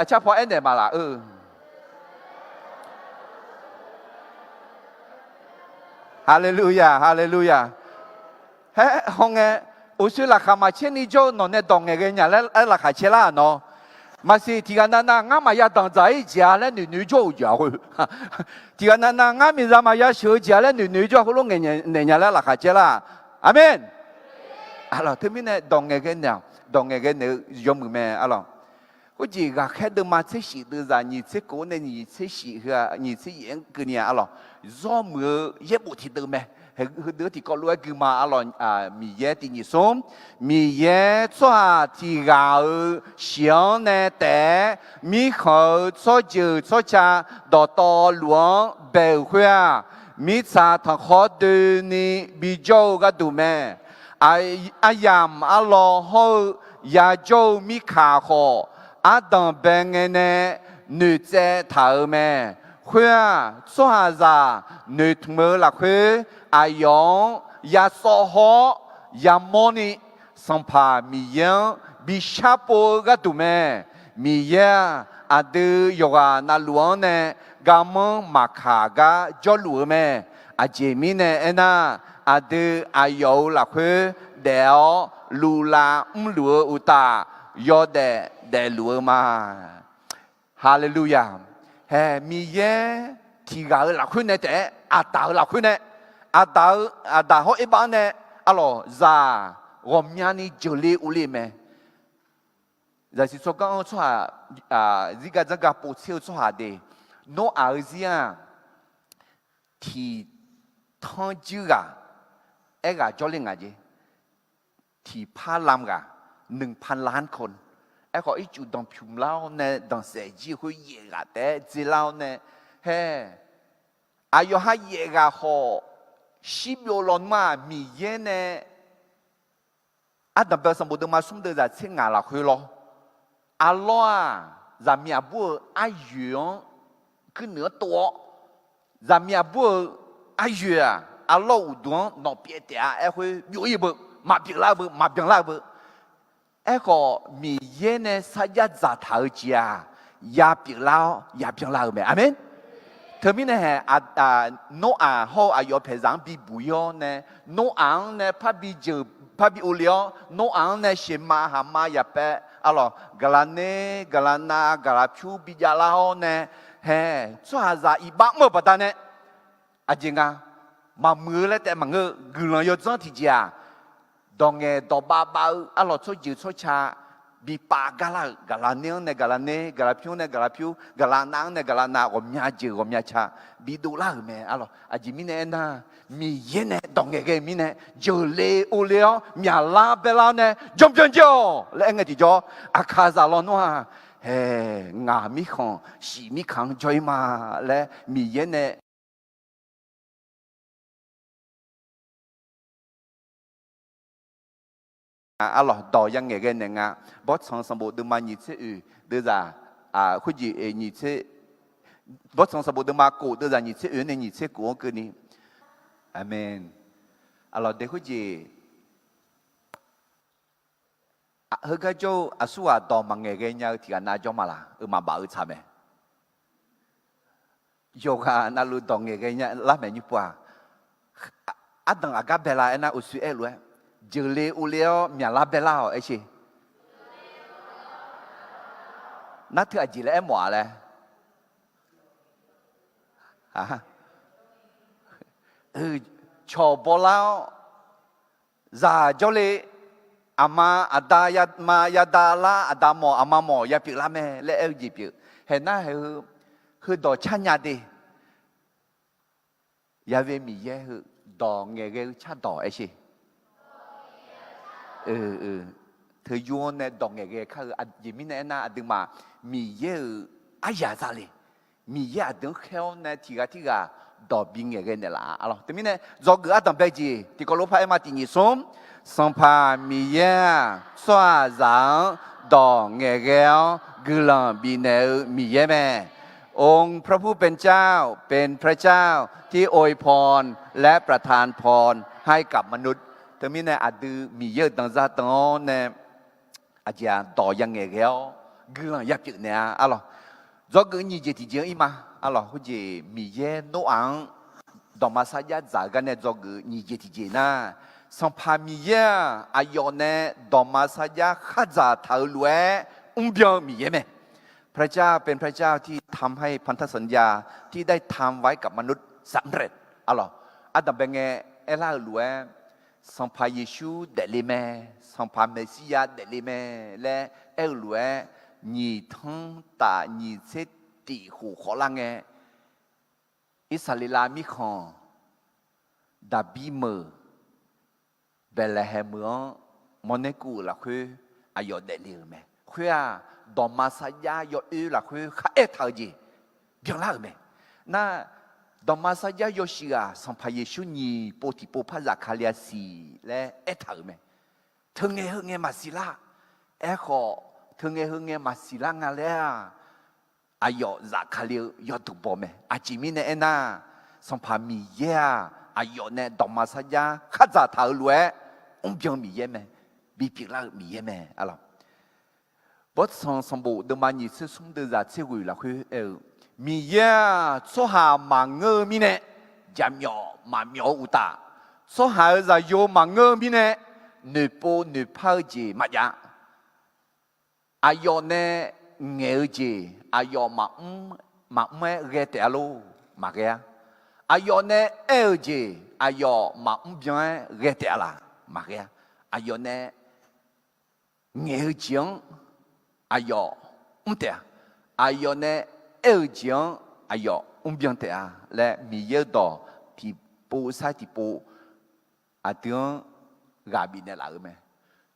Carpaw aernaeq maqlaq-eu. Haleluya, haleluya. Haer hawngae, uqshoe laqkhaq maqcaer ni jawr-eu nawq nae dawq ngaeqghae nya laer aer laqkhaq caer lar-aq nawr. Maqsiq, tiqghaq navnav ngar maqya danqdzaq-ir jeq-a laer noeqnoeq jawr-euq jeq-a khoer. Tiqghaq navnav ngar miqzaq maqya sheuq-eu jeq-a laer noeqnoeq jawr khoerlof ngaeqnaeq nya laer laqkhaq caer lar-aq. Aqmeq. Arlawq, teumirnae dawq ngaeqghae naeq-awq, dawq ngaeqghae naeq-eu yawmuiq mae. Arlawq, khoerjeq ghaqkhaer deuvma tser shif deuvzaq nyiq tser kof-anr nae nyiq tser shif heu-aq nyiq tser yaef-anr keuvni-a. Arlawq, zawr muiq-eu yaerbof tiqdeuv mae. Heudeuv-anr tiqkawv lof-aer gui ma. Arlawq, Miqyaer tiq nyiq smr, Miqyaer tsawrhaq tiqghaq-euq shiq-anr nae taef-aer mirkhanq-euq tsawrjeuq tsawrca dawqtawvluf-anr bae-euq khoer-aq, mirtsaq tanqkhawr doeni bijawr-eu gharduq mae. Aryamq arlawr hawr-eu yajawr-eu mirkaq khawf, ardanq bae ngae nae noeqtsaev taq-euq mae. Khoer-aq, tsawrhaqzaq noeqtmq-eu lafkhoer aqyawf-anr yasawv hawr-awr yamawrni, Sanqpaq Miqyaer-anr bi sharpov-eu gharduq mae. Miqyaer-aq, aqdui yawqghaq navluf-anr nae garmanr maqkaq gar jawrluf-eu mae. Aqjeq mirnae aernar, aqdui aqyawf-euq lafkhoer daef-awr luvlav mrluf-eu uqtaf, yawdaef daefluf-eu ma. Haleluya! Hae, Miqyaer tiqghaq-euq lafkhoer nae taef-aer, aqdaq-euq lafkhoer nae, aqdaq-eu, aqdaq hawr erbav-anr nae, arlawq, zaq ghawqmyani jeuqle urle mae. Zaqsiq tsawrganr-anr tsawrhaq, zirgar dzanrgar povtser-eu tsawrhaq de, Noraq-eu zir-aq, tiq tanrjuir ghaq, aerghaq jawrler ngaq jeq. Tiqpar lam ghaq, หนึ่งพันล้านคน. Aerkhawf, ircuf danqpymq lar-awr nae danqsaef jir-eu khoer yaef ghaq taef-aer dzelar-awr nae, hae, aqyawf ha yaef ghaq khawf, shirbyov lawnmr-aq, Miqyaer nae ardanqbae sanqbof deuvma smr deuv zaq tser ngaq lafkhoer lawr. Arlawr-aq, zaqmiq aqbur-euq aryoeq-anr kuirnuiq-anr tov-awr, zaqmiq aqbur-euq aryoeq-aq, arlawr uqduq-anr nawq pyaev taef-a aer khoer byov-ir-eu beu, maqpyeuflar-eu beu, maqbyanlar-eu beu. Aerkhawf, Miqyaer nae sarjax dzaqtaq-eu jeq-aq, yapyeuf lar-awr yabyan lar-eu mae. Aqmeq. Teumirnae hae, Noraq hawr-eu aqyawf paeqzaq-anr bibuq-ir-awr nae, Noraq-anr nae parbi jeuq parbi ovle-awr, Noraq-anr nae sheuqma haqma yaqpaev arlawq, gaqlaq ner gaqlaq nav gaqlaq pyur bijav lar-awr nae, hae, tsawrhaqzaq iqbax mr-euq baqdanae, aqjeq nga, maqmuiq-eu laer taef maqngeur-eu guiqlanq yawdzanr tiqjeq-aq, dawq ngaeq dawq bav bav-eu arlawq tsawrjeuq tsawrca bipav gar lar-euq, gaqlaq ner-anr nae gaqlaq ner, gaqlaq pyur-anr nae gaqlaq pyur, gaqlaq nav-anr nae gaqlaq nav, ghawqmya jeuq ghawqmya ca bidov lar-euq mae arlawq. Aqjeq mirnae aernar, Miqyaer nae dawq ngaeqghae-eu mirnae, jeuqle ovle-awr myaqlar baerlar-awr nae janbyan jaer-awq laer aerngae tiqjawr, aqkaqzaq lawnmr-aq, hae, ngaq mirkhanq shif mirkhanq-anr jawr-ir ma laer Miqyaer nae arlawq, dawq ya ngaeqghae naeq nga. Bawrtsanq sanqbof deuvma nyiq tser oeq deuvzaq, khoerjeq, bawrtsanq sanqbof deuvma kof deuvzaq nyiq tser oeq-anr nae nyiq tser kof-anr keuvni. Aqmeq. Arlawq, dae khoerjeq heugar jawr-eu aqsurghaq dawq maqngaeq ghae nya-eu tiqghaq nav jawr ma laq? Eu maqbaf-eu tsaq mae. Yawqghaq navluf dawq ngaeqghae nya lar maeq nymr pov-aq, ardanq aqgar bae la aernar, uqshoe aer-eu lof-aer, jeuqle ovle-awr myaqlar bae lar-awq aershe. Nar teu aqjeq laer aermawf-a laer. Cawq bawlar-awr, zaq jawrle, aqma aqda yama yada lar, aqda mawf aqma mawf yapyeuf lar mae laer aer-eu jeq pyeuf. Haeq nar haeq-eu, heudawq car nya de. Ya've Miqyaer heu dawq ngaeqghae-eu cardawq aershe. Teuyur-anr nae dawq ngaeqghae kar-eu aqjeq mirnae aernar, aqduimaf Miqyaer-euq aryaq za le. Miqyaer aqdui-anr khaer-awr nae tiqghaq tirghaq dawq bingaeqghae naeqlaf-a arlawq. Teumirnae dzawgeuf ardanq bae jeq tiqkawv lof par aer ma, tiq nyiq smr. Sanqpaq Miqyaer-aq, tsawrhaqzaq-anr dawq ngaeqghae-awr guiqlanq bifnaeq-eu Miqyaer mae. องค์พระผู้เป็นเจ้า เป็นพระเจ้าที่อวยพรและประทานพรให้กับมนุษย์ Teumirnae aqdui Miqyaer-euq danqza danq-awr nae aqjeq-aq dawq ya ngaeqghae-awr guiqlanq yapyeuf naeq-a arlawq. Dzawgeuf nyiq jeq tiqjeq-anr ir ma arlawq. Khoerjeq Miqyaer Noraq-anr dawqma sarjax dzaq-eu gar nae dzawgeuf nyiq jeq tiqjeq nar, Sanqpaq Miqyaer-aq, aqyawf nae dawqma sarjax khardzaq taq-eu lof-aer mrbyan-eu Miqyaer mae. พระเจ้าเป็นพระเจ้าที่ทำให้พันธสัญญาที่ได้ทำไว้กับมนุษย์สำเร็จ arlawq. Ardanq bae ngae aerlar-euq lof-aer, Sanqpaq Yeqsur daefle mae, Sanqpaq Meqsirya daefle mae laer aer-eu lof-aer, nyiq tanr taf nyiq tser tif khof khawf lar ngae, Irsaqleqlav mirkhanq Daqbir meuq Baeqlaeqhaeq meuq-anr mawrnaer kuv-euq lafkhoer aqyawf daefle-euq mae. Khoer-aq, dawqma sarjax yawoer lafkhoer kharaer taq-eu jeq byanlar-euq mae. Nar, dawqma sarjax yawshuif ghaq Sanqpaq Yeqsur nyiq pov tiqpov par Zaqkaqli-a siq laer aertaq-euq mae. Teungae heu ngae maqsiq lar. Aerkhawf, teungae heu ngae maqsiq lar nga laer-aq, aqyawf Zaqkaqli-eu yawduq baw mae. Aqjeq mirnae aernar, Sanqpaq Miqyaer-aq, aqyawf nae dawqma sarjax khardzaq taq-euq lof-aer mrbyan Miqyaer mae. Bipyeuf lar-eu Miqyaer mae. Bawrtsanq sanqbof deuvma nyiq tser smr deuvzaq tser ghoeq lafkhoer aer-eu, Miqyaer-aq, tsawrhaq maqngeur-eu mirnae jaqmyawf maqmyawf-eu uqtaf, tsawrhaq-euq zaqyo maqngeur-eu mirnae noeqpov noeqpar-eu jeq maqjav. Aqyawf nae ngaeq-eu jeq aqyawf maqmr, maqmr-aer ghae taef-a lor? Maqghae-a. Aqyawf nae aer-euq jeq aqyawf maqmr byan-aer ghae taef-a laq? Maqghae-a. Aqyawf nae ngaeq-eu jeq-anr aqyawf mr taef-a. Aqyawf nae aer-eu jeq-anr aqyawf mr byan taef-a laer Miqyaer-eu dawq tiqpov sar tiqpov aqdui-anr ghaq bifnaeq laf-euq mae.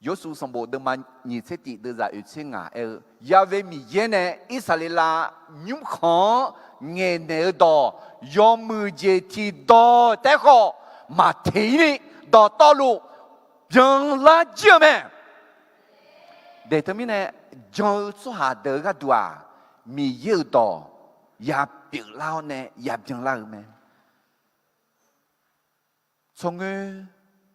Yorsuv sanqbof deuvma nyiq tser tif deuvzaq oeq tser ngaq aer-eu, Ya've Miqyaer nae Irsaqleqlav nymrkhanq-anr ngaeqnaeq-eu dawq yawmuiq jeq tiqdawq taef-aer khawf maqteq-ir ni dawqtawvluf byanlar jir-eu mae. Daeq teumirnae jan-eu tsawrhaq deuq-eu gharduq-aq, Miqyaer-euq dawq ya pyeuflar-awr nae ya byanlar-eu mae. Tsawrngoer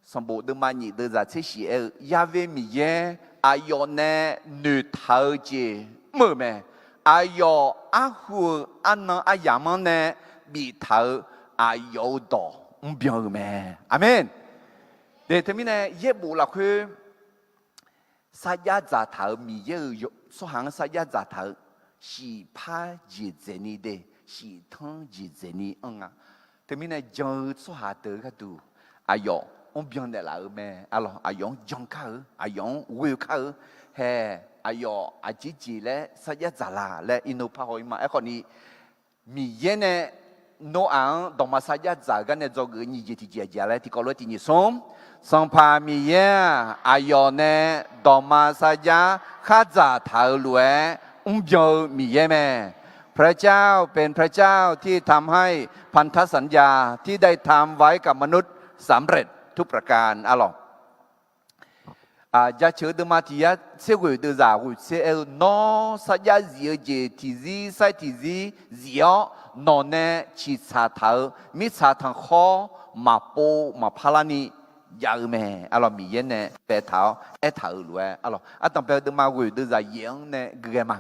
sanqbof deuvma nyiq deuvzaq tser shiq aer-eu, Ya've Miqyaer aqyawf nae noeqtaq-eu jeq mr-euq mae. Aqyawf arhu-euq arnan aryamq-anr nae biftaq-eu aqyawf-euq dawq mrbyan-eu mae. Aqmeq. Teumirnae yaerbof lafkhoer sarjax dzaqtaq-euq Miqyaer-euq tsawrhaq-anr sarjax dzaqtaq-eu shiqpar jeqdzaeqni de, shiqtanr jeqdzaeqni anr nga. Teumirnae jan-eu tsawrhaq deuq-eu gharduq aqyawf mrbyan naeqlaf-euq mae. Arlawq, aqyawf-anr jan kar-eu, aqyawf-anr ghoe kar-eu, hae, aqyawf aqjeq jeq laer sarjax dzaq la laer iqnan parhaw-ir ma. Aerkhawfni, Miqyaer nae Noraq-anr dawqma sarjax dzaq-eu gar nae dzawgeuf nyiq jeq tiqjeq aqjeq laer tiqkawv lof-aer tiq nyiq smr. Sanqpaq Miqyaer-aq, aqyawf nae dawqma sarjax khardzaq taq-eu lof-aer mrbyan-eu Miqyaer mae. พระเจ้าเป็นพระเจ้าที่ทำให้พันธสัญญาที่ได้ทำไว้กับมนุษย์สำเร็จทุกประการ arlawq. Jaceuq-eu deuvma tiq yar tser ghoeq deuvzaq ghoeq tser aer-eu, Nawr sarjax zif-eu jeq tiqzir sair tiqzir zif-awr, nawq nae ciqtsaq taq-eu mirtsaq tanqkhawr maqpov maqpar larni jav-eu mae. Arlawq, Miqyaer nae baetaq-awr aertaq-euq lof-aer, arlawq, ardanq bae-eu deuvma ghoeq deuvzaq yaef-anr nae guighae ma.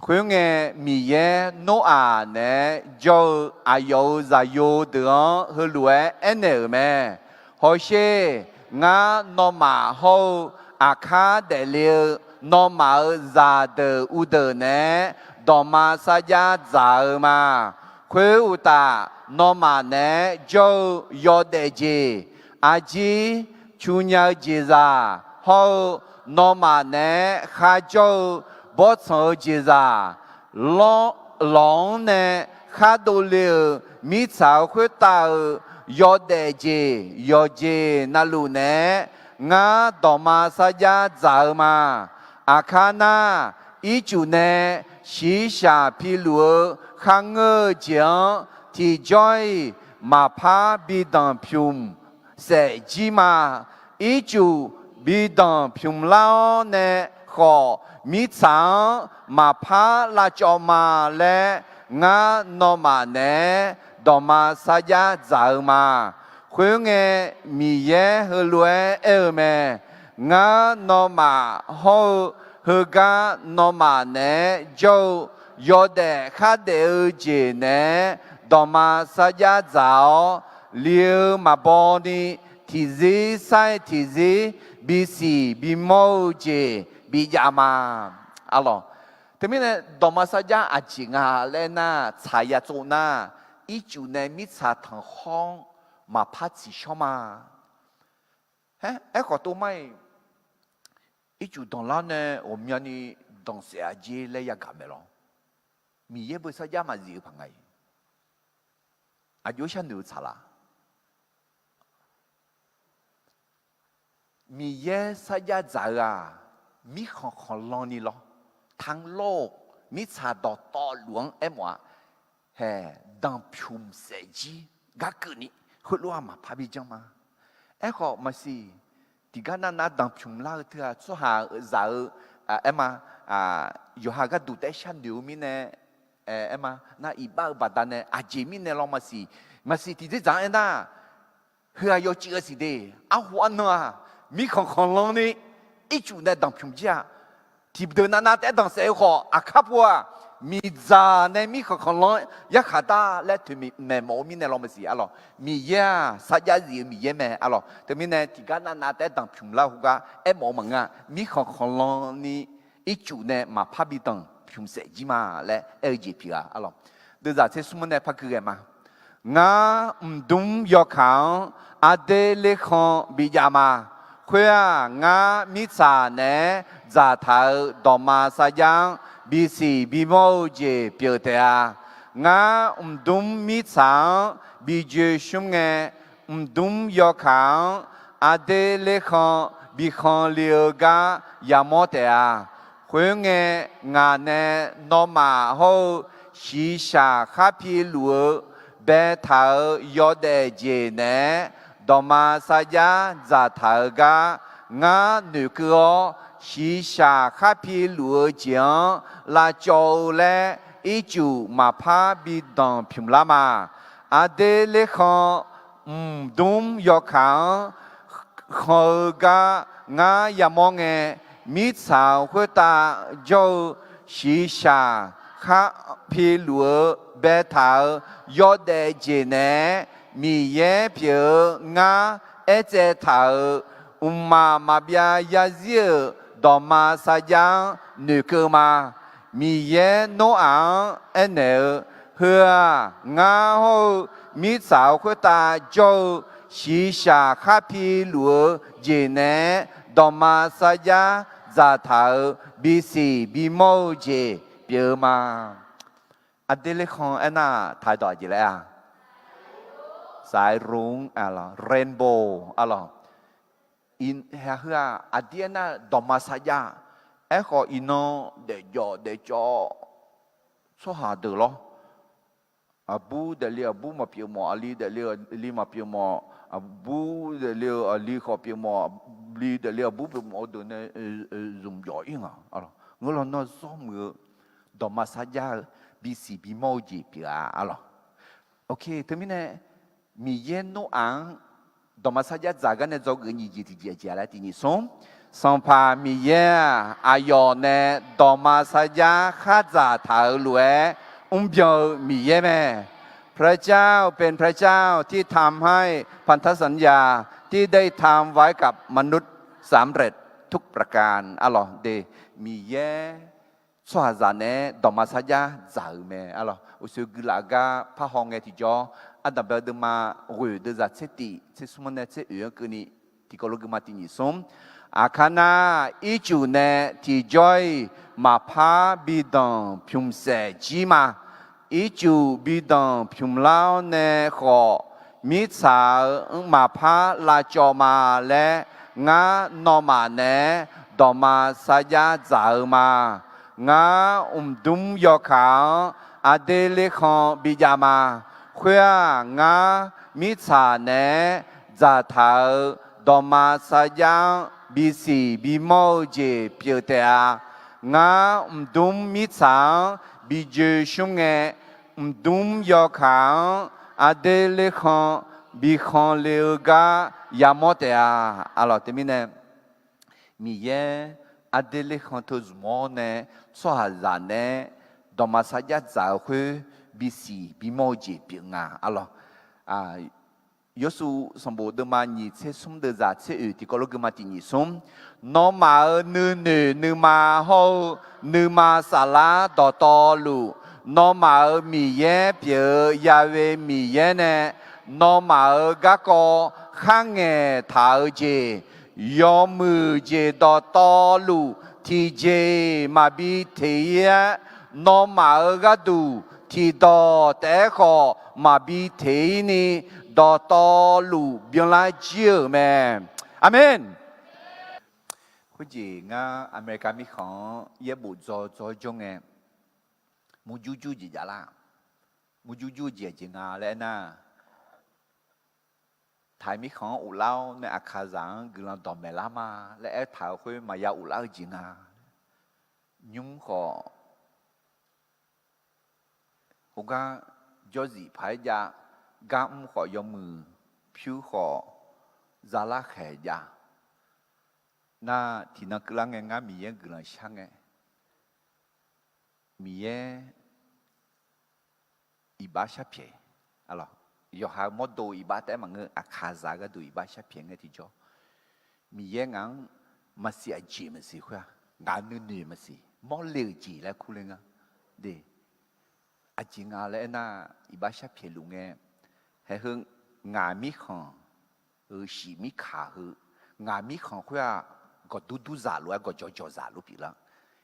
Khoerngae, Miqyaer Noraq naeq-aer jawr-eu aqyawf-euq zaqyo deuq-anr heulof-aer aernaeq-euq mae. Hawsher, ngar nawmaf hawr-eu aqkar daefle-eu nawmaf-euq zaqdeuq uvdeuq naeq-aer dawqma sarjax dzaq-eu ma. Khoeruqtaf, nawmaf naeq-aer jawr-eu yawdaef jeq, arjir, cunya-eu jeqzaq hawr-eu nawmaf naeq-aer kharjawr-eu bawrtsanq-eu jeqzaq, lawq-anr nae khar dovle-euq mirtsaq-euq khoertav-euq yawdaef jeq yawqjeq navluf naeq-aer ngar dawqma sarjax dzaq-eu ma. Aqkar nar, ircuf nae shiqshaq piluf-eu kharngeur-eu jeq-anr tiqjawr-iq maqpar bi danqpymq saef jir ma. Ircuf bi danqpymq lar-awr nae khawf, mirtsaq-anr maqpar lavcawv ma laer, ngar nawmaf naeq-aer dawqma sarjax dzaq-eu ma. Khoerngae, Miqyaer heulof-aer aer-eu mae. Ngar nawmaf hawr-eu heugar nawmaf naeq-aer jawr-eu yawdaef khardaef-eu jeq naeq-aer dawqma sarjax dzaq-awr, li-eu maqbaw ni tiqzir sair tiqzir bisiq bimawr-eu jeq bijav ma. Arlawq, teumirnae dawqma sarjax aqjeq nga laer nar, tsaq ya tsov nar, ircuf nae mirtsaq tanqkhawr-anr maqpar tsiqshawr ma. Aer, aerkhawf tov mar-iq, ircuf danqlar nae ghawqmyani danqsaef-a jer laer yagaq maeq lawr. Miqyaer beu sarjax maqzif-eu paq nga-iq. Aqjox sharnoeq-eu tsaq laf. Miqyaer sarjax dzaq-eu-aq, mirkhanq khanqlan ni lawr, tanqlawr-eu mirtsaq dawqtawvluf anr aermawf-a. Hae, danqpymq saef jir gar keuvni, heulof-aer maqpar bi janr ma. Aerkhawf maqsiq, tiqgar navnav danqpymq lar-eu teu-aq, tsawrhaq zaq-eu, aer ma, yawqha gharduq taef-aer sharnoeq-eu mirnae, aer ma, nar iqbax-eu baqdanae aqjeq mirnae lawr maqsiq, maqsiq tiqdzerdzaq-anr aernar, heu-aq yawcuiv-a siq de, arhu arnan-aq, mirkhanq khanqlan ni, ircuf nae danqpymq jir-a. Tiqdeuq navnav taef-aer danqsaef-eu khawf, aqkar pov-aq, miqdzaq nae mirkhanq khanqlan yarkhaq dar laer toeqmaeq mawf-eu mirnae lawr maqsiq arlawq. Miqyaer-aq sarjax zif-eu Miqyaer mae arlawq. Teumirnae tiqgar navnav taef-aer danqpymq lar-eu heugar aermawf-eu maqngeur-a. Mirkhanq khanqlan ni ircuf nae maqpar bi danqpymq saef jir ma laer aer-eu jeq pyeuf-a arlawq. Deuvzaq tser smr-anr nae par gui ghae ma. Ngar mqdmr yawkaq-anr aqder lerkhan bijav ma. Khoer-aq, ngar mirtsaq naeq-aer dzaqtaq-euq dawqma sarjax-anr bisiq bimawr-eu jeq pyeuf taef-a. Ngar mqdmr mirtsaq-anr bi joe shmr ngae, mqdmr yawkaq-anr aqder lerkhan bi khanle-eu gar yamawr taef-a. Khoerngae, ngaq nae nawmaf hawr-eu shiqshaq khar piluf-eu baetaq-euq yawdaef jeq naeq-aer dawqma sarjax dzaqtaq-eu gar ngar noeqkeuv-awr, shiqshaq khar piluf-eu jeq-anr lavcawv-eu laer ircuf maqpar bi danqpymq lar ma. Aqder lerkhan mqdmr yawkaq-anr khan-eu gar ngar yamawr ngae, mirtsaq-euq khoertav jawr-eu shiqshaq khar piluf-eu baetaq-euq yawdaef jeq naeq-aer Miqyaer pyeuf-eu ngar aertsaev taq-euq mqmaq maqbyav zarzir-euq dawqma sarjax-anr noeqkeuv ma. Miqyaer Noraq-anr aernaeq-eu, Heu-aq, ngar hawr-eu mirtsaq-euq khoertav jawr-eu shiqshaq khar piluf-eu jeq naeq-aer dawqma sarjax dzaqtaq-euq bisiq bimawr-eu jeq pyeuf-eu ma. Aqdui lekhanq aernar-aq, taqdawq aqjeq laer-a? Saqaerluf-anr arlawq, rainbow arlawq. Heu-aq, aqdir aernar-eu dawqma sarjax. Aerkhawf, iqnan daefjawf daefcawv tsawrhaq deuq lawr. Aqbur daefle aqbur maqpyeuf mawf, aqli daefle aqli maqpyeuf mawf, aqbur daefle-eu aqli khawf pyeuf mawf, aqli daefle aqbur pyeuf mawf-eu deuq nae zmq jawf-ir nga. Ngeur lawnmr-anr zawr muiq-eu dawqma sarjax-eu bisiq bimawr-eu jeq pyeuf-a arlawq. Teumirnae, Miqyaer Noraq-anr dawqma sarjax dzaq gar nae dzawgeuf nyiq jeq tiqjeq aqjeq laer tiq nyiq smr. Sanqpaq Miqyaer-aq, aqyawf nae dawqma sarjax khar dzaqtaq-euq lof-aer mrbyan-eu Miqyaer mae. พระเจ้าเป็นพระเจ้าที่ทำให้พันธสัญญาที่ได้ทำไว้กับมนุษย์สำเร็จทุกประการ arlawq. Miqyaer tsawrhaqzaq naeq-aer dawqma sarjax dzaq-euq mae arlawq. Uqshoe guilaf gar parhaw ngae tiqjawr, Ardanqbae-eu deuvma ghoeq deuvzaq tser tif tser smr-anr nae tser oeq-anr keuvni, tiqkawv lof guima tiq nyiq smr. Aqkar nar, ircuf nae tiqjawr-iq maqpar bi danq pymqsaef jir ma. Ircuf bi danq pymqlar-awr nae khawf, mirtsaq-euq maqpar lavcawv ma laer, ngar nawmaf naeq-aer dawqma sarjax dzaq-eu ma. Ngar mqdmr yawkaq-anr aqdui lekhanq bijav ma. Khoer-aq, ngar mirtsaq naeq-aer dzaqtaq-euq dawqma sarjax-anr bisiq bimawr-eu jeq pyeuf taef-a. Ngar mqdmr mirtsaq-anr bi joeqshmr ngae, mqdmr yawkaq-anr aqdui lekhanq bi khanqle-eu gar yamawr taef-a. Arlawq, teumirnae Miqyaer aqdui lekhanq teu zmq-awr nae tsawrhaqzaq naeq-aer dawqma sarjax dzaq-eu khoer bisiq bimawr-eu jeq pyeuf nga arlawq. Yawrsuv sanqbof deuvma nyiq tser smr deuvzaq tser oeq tiqkawv lof guima tiq nyiq smr. Nawmaf-euq nuinoeq nuima hawr-eu nuima saflar dawqtawvluf, nawmaf-euq Miqyaer pyeuf-eu Ya'we Miqyaer nae nawmaf-euq garkawv kharngaeq taq-eu jeq, yawmuiq jeq dawqtawvluf tiqjeq maqbi teq-ir-aer, nawmaf-euq gharduq tiqdawq taef-aer khawf maqbi teq-ir ni, dawqtawvluf byanlar jir-euq mae. Aqmeq. Khoerjeq ngar America mirkhanq-anr yaerbof dzaw dzaw-aer jawr ngae, murjur jur jeq javlar. Murjur jur jeq aqjeq nga laer aernar, Taiq mirkhanq-anr uvlar-awr nae Aqkaqzaq-anr guiqlanq dawqmaeq lar ma laer aertaq-euq khoer maqya uvlar-eu jeq nga. Nymr khawf, khoergar jawrzif paq-aer jav, gar mr khawf yawmuiq pyur khawf zalar khaeq jav. Nar tiqnan keuvlar ngae ngar Miqyaer guiqlanq shar ngae, Miqyaer iqbax sharpyaeq, yawqha mawrdo iqbax taef-aer maqngeur, Aqkaqzaq gharduq iqbax sharpyaeq ngae tiqjawr, Miqyaer ngaq-anr maqsiq aqjeq maqsiq khoer-aq, ngaq nuinoeq maqsiq mawrle-euq jeq laer kurler ngar. De, aqjeq nga laer aernar, iqbax sharpyaeq luf ngae, haeheu ngaq mirkhanq-euq shiq mirkaq heu, ngaq mirkhanq khoer-aq, gawqdur durzaq lof-aer gawqjawq jawqzaq lof pyeuflar.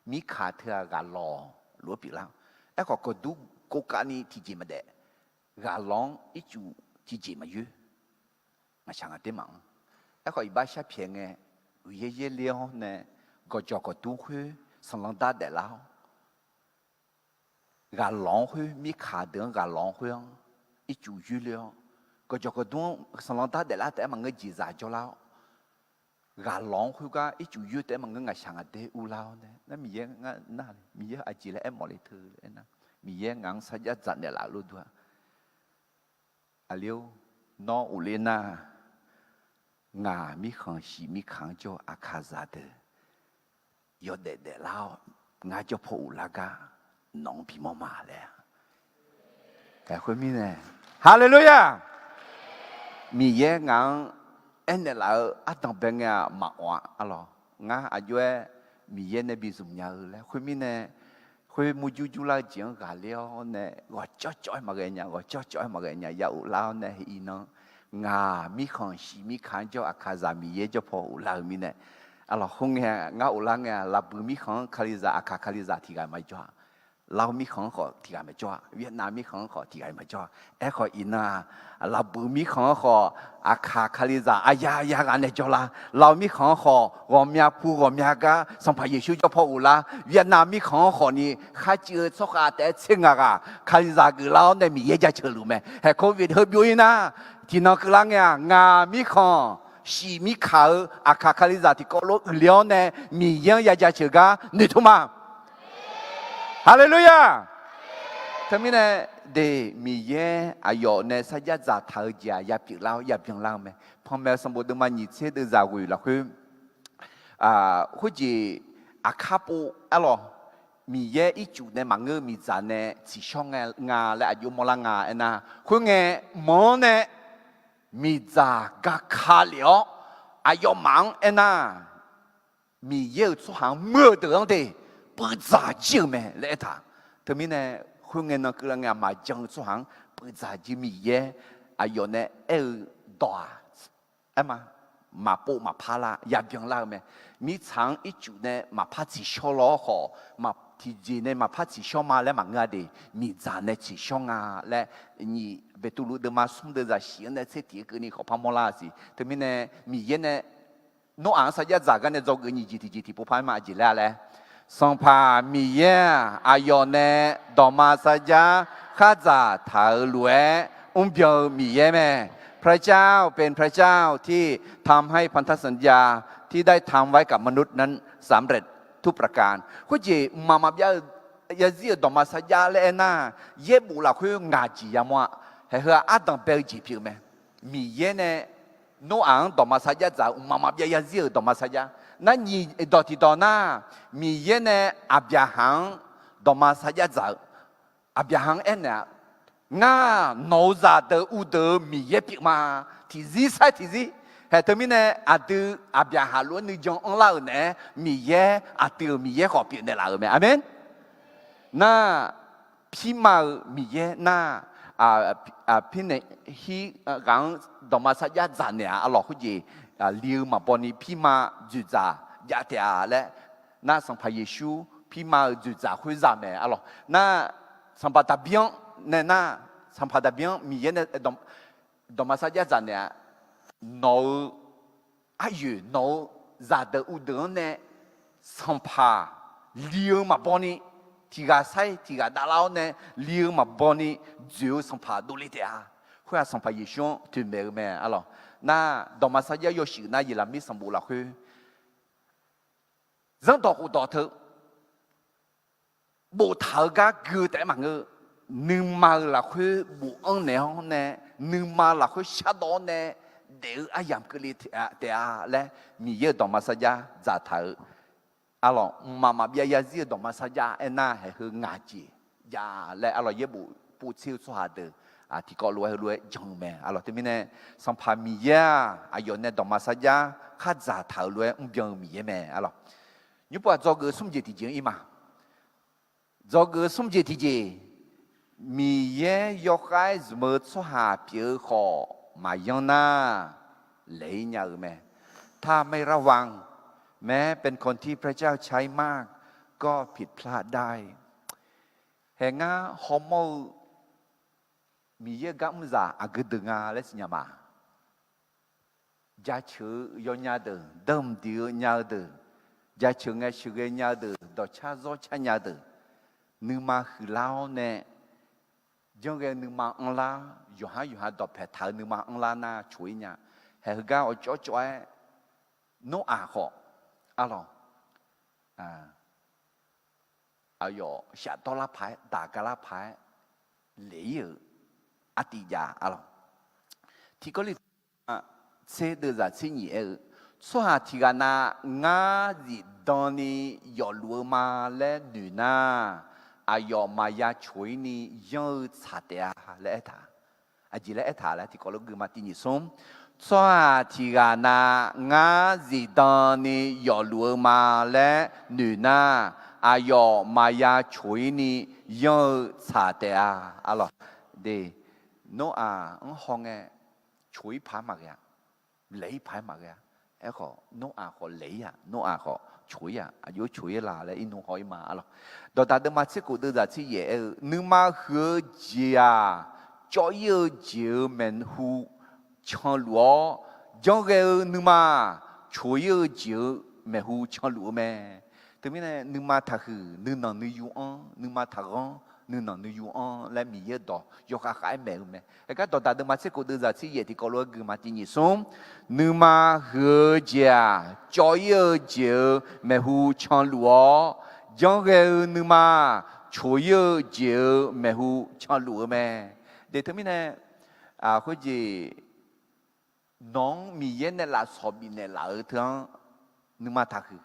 Mirkaq teu-aq ghaqlawq lof-aer pyeuflar. Aerkhawf gawqdur kovkavni tiqjeq maqdaef, ghaqlawq-anr ircuf tiqjeq maqyoer. Ngaqshaq ngaq ter maqanr. Aerkhawf iqbax sharpyaeq ngae, uiqyaer yaerler-awr nae gawqjawq gawqdur khoer sanqlanq dar daeflar-awr, ghaqlawq-anr khoer, mirkaq deuq-anr ghaqlawq-anr khoer-anr ircuf yoerler-awr, gawqjawq gawqdur-anr sanqlanq dar daeflar taef-aer maqngeur jeqzaq jawrlar-awr, ghaqlawq-anr khoergar ircuf yoer taef-aer maqngeur ngaqshaq ngaq ter urlar-awr nae, nar Miqyaer ngar nar, Miqyaer aqjeq laer aermawf le teu aernar, Miqyaer ngaq-anr sarjax dzaq naeqlaf-eu lof dur-a. Aqli-or, nawr uvler nar, ngaq mirkhanq shiq mirkaq-anr jawr-eu Aqkaqzaq deuq, yawdaef daeflar-awr, ngar jawr paw uvlar gar nawq-anr bimawr ma laer. Khoermirnae, Haleluya! Miqyaer ngaq-anr aernaeq laf-eu ardanq bae ngae-aq maqawf-a arlawq. Ngar aqjox-aer Miqyaer nae bi zmq nya-eu laer. Khoermirnae, khoer murjur jurlar-eu jeq-anr ghaqler-awr nae ghawqcawv cawv-aer maqghae nya, ghawqcawv cawv-aer maqghae nya ya uvlar-awr nae heq iqnan, ngaq mirkhanq shiq mirkaq-anr jawr Aqkaqzaq Miqyaer jawr paw uvlar-eu mirnae, arlawq khoerngae ngar uvlar ngae-aq, Laqbuiq mirkhanq-anr Kalizaq, Aqkaq Kalizaq tiq ghaq maqjawr-a. Lao mirkhanq-anr khawf tiq ghaq maqjawr-a. Vietnam mirkhanq-anr khawf tiq ghaq maqjawr-a. Aerkhawf iqnan-aq, Laqbuiq mirkhanq-anr khawf Aqkaq Kalizaq aqya ya ghaq nae jawrlar. Lao mirkhanq-anr khawf ghawqmya pu ghawqmya gar Sanqpaq Yeqsur jawr paw uvlar. Vietnam mirkhanq-anr khawfni kharcuiv-eu tsawrkhav taef-aer tser ngaq ghaq Kalizaq geuflar-awr nae Miqyaer jaceuq luf mae. Haeq Covid heubyov-ir nar, tiqnan keuvlar ngae-aq, ngaq mirkhanq shiq mirkaq-eu Aqkaq Kalizaq tiqkawv lof uiqle-awr nae Miqyaer-anr ya jaceuq gar noeqtmq ma. Haleluya! Teumirnae, de, Miqyaer aqyawf nae sarjax dzaqtaq-eu jeq-aq yapyeuf lar-awr yabyan lar-eu mae. Panmaeq-eu sanqbof deuvma nyiq tser deuvzaq ghoeq lafkhoer, khoerjeq aqkar pov arlawq, Miqyaer ircuf nae maqngeur-eu miqdzaq nae tsiqshawr nga laer aqjox mawrlar nga aernar, khoerngae mq-anr nae miqdzaq gaka lef-awr, aqyawfmaf-anr aernar, Miqyaer-euq tsawrhaq-anr muir-eu deuq-anr de puivdzaq jir-euq mae laer aertaq. Teumirnae, khoerngae nan keuvlar ngae-aq maqjan-eu tsawrhaq-anr puivdzaq jir Miqyaer aqyawf nae aer-eu dawq-aq, aerma, maqpov maqpar lar yabyan lar-eu mae. Mirtsaq-anr ircuf nae maqpar tsiqshawr law-awr khawf, tiqjeq nae maqpar tsiqshawr ma laer maqngeur-a de, miqdzaq nae tsiqshawr nga laer, nyiq Beqtuvluv deuvma smr deuvzaq shif-anr nae tser tiq-aer keuvni khawf par mawrlar siq. Teumirnae, Miqyaer nae Noraq-anr sarjax dzaq gar nae dzawgeuf nyiq jeq tiqjeq tiqpov par-aer ma aqjeq laer-a laer. Sanqpaq Miqyaer-aq, aqyawf nae dawqma sarjax khardzaq taq-euq lof-aer mrbyan-eu Miqyaer mae. พระเจ้าเป็นพระเจ้าที่ทำให้พันธสัญญาที่ได้ทำไว้กับมนุษย์นั้นสำเร็จทุกประการ Khoerjeq mqmaq maqbyav-eu yazir-euq dawqma sarjax laer aernar, yaerbof lafkhoer ngaq jeq yamawr-a. Haeq heu-aq ardanq bae-eu jeq pyeuf-eu mae. Miqyaer nae Noraq-anr dawqma sarjax dzaq-eu mqmaq maqbyav yazir-euq dawqma sarjax. Nar nyiq dawq tiqdawq nar, Miqyaer nae Aqbyaqhaq-anr dawqma sarjax dzaq-eu. Aqbyaqhaq-anr aernaeq-aq, Ngar nawq-euq zaqdeuq uvdeuq-eu Miqyaer pyeuf ma. Tiqzir sair tiqzir. Haeq teumirnae aqdui Aqbyaqhaq lof-aer nuijan anrlar-euq naeq-aer Miqyaer aqdui-euq Miqyaer khawf pyeufnaeq laf-euq mae. Aqmeq. Nar, pirma-eu Miqyaer nar, pirnaeq hir ghaq-anr dawqma sarjax dzaq naeq-a arlawq khoerjeq, li-eu maqbaw ni pirma dzoeqdzaq jav taef-a laer, nar Sanqpaq Yeqsur pirma-euq dzoeqdzaq khoer zaq mae arlawq. Nar, Sanqpaq Daqbir-anr nae nar, Sanqpaq Daqbir-anr Miqyaer nae dawqma sarjax dzaq naeq-a, nawq-eu aryoeq nawq-eu zaqdeuq uvdeuq-anr nae sanqpaq li-eu maqbaw ni, tiq ghaq sair tiq ghaq davlar-awr nae li-eu maqbaw ni dzoeq-eu sanqpaq dovle taef-a. Khoer-aq Sanqpaq Yeqsur-anr toeqmaeq-eu mae arlawq. Nar, dawqma sarjax yawshuif nar Yeqlaqmir sanqbof lafkhoer zanrdawq khofdawq teu boftaq-eu gar gui-eu taef-aer maqngeur. Nuima-euq lafkhoer bofanr naeq-awr nae, nuima lafkhoer shardawv-awr nae daef-eu aryamq keuvle taef-a laer, Miqyaer-euq dawqma sarjax dzaqtaq-eu arlawq, mqmaq maqbyav yazir-euq dawqma sarjax aernar, haeq heu ngaq jeq jav laer arlawq, yaerbof povtser-eu tsawrhaq deuq tiqkawv lof-aer heulof-aer jan-eu mae arlawq. Teumirnae, Sanqpaq Miqyaer-aq, aqyawf nae dawqma sarjax khardzaq taq-euq lof-aer mrbyan-eu Miqyaer mae arlawq. Nymrpov-aq, dzawgeuf smr jeq tiqjeq-anr ir ma. Dzawgeuf smr jeq tiqjeq, Miqyaer yawkhav-aer zmq-eu tsawrhaq pyeuf-eu khawf maqyanr nar, แม้เป็นคนที่พระเจ้าใช้มาก ก็ผิดพลาดได้ Haeq ngar hawmawr-eu Miqyaer-eu gar mrzaq aqgeu deuq nga laer siqnya ma. Jaceuq-eu yawnya deuq, danqdiq-eu nya-eu deuq, jaceuq ngae sheuqghae nya-eu deuq, dawqcar zawrcar nya-eu deuq, nuima huiqlar-awr nae, janrghae nuima anrlar, yawqhar yawqha dawqpaeq taq-eu nuima anrlar nar coq-ir nya. Haeq heugar awqcawv cawv-aer, Noraq khawf, arlawq, aqyawf shafdawr lar paq-aer, daq ga lar paq-aer, lef-ir-euq artiv jav arlawq. Tiqkawv li tser deuvzaq tser nyif aer-eu, Tsawrhaq tiq ghaq na ngar zifdan ni yawfluf-eu ma laer noeq nar, aqyawf maqya coq-ir ni yanr-eu tsaq taef-a laer aertaq. Aqjeq laer aertaq laer tiqkawv lof guima tiq nyiq smr. Tsawrhaq tiq ghaq na ngar zifdan ni yawfluf-eu ma laer noeq nar, aqyawf maqya coq-ir ni yanr-eu tsaq taef-a. Arlawq, de, Noraq-anr hawngae coq-ir paq-aer maqghae-a, laeq-ir paq-aer maqghae-a. Aerkhawf Noraq khawf laeq-ir-aq, Noraq khawf coq-ir-aq, aqjox coq-ir la laer irnmr haw-ir ma. Arlawq, Dawqdaq deuvma tser khof deuvzaq tser yaef aer-eu, nuima huiq-eu jeq-aq, cawv-ir-eu jeq-euq maeqhu canluf-awr, janrghae-eu nuima coq-ir-eu jeq-euq maeqhu canluf-eu mae. Teumirnae nuima taqhuiq nuinanq nuiyu anr, nuima taqghanr nuinanq nuiyu anr laer Miqyaer-euq dawq yawkhav khav-aer maeq-eu mae. Aergar Dawqdaq deuvma tser khof deuvzaq tser yaef tiqkawv lof-aer guima tiq nyiq smr. Nuima huiq-eu jeq-aq, cawv-ir-eu jeq-euq maeqhu canluf-awr, janrghae-eu nuima coq-ir-eu jeq-euq maeqhu canluf-eu mae. De, teumirnae khoerjeq nawq-anr Miqyaer nae lafsawq bifnaeq laf-eu teu-anr nuima taqhuiq,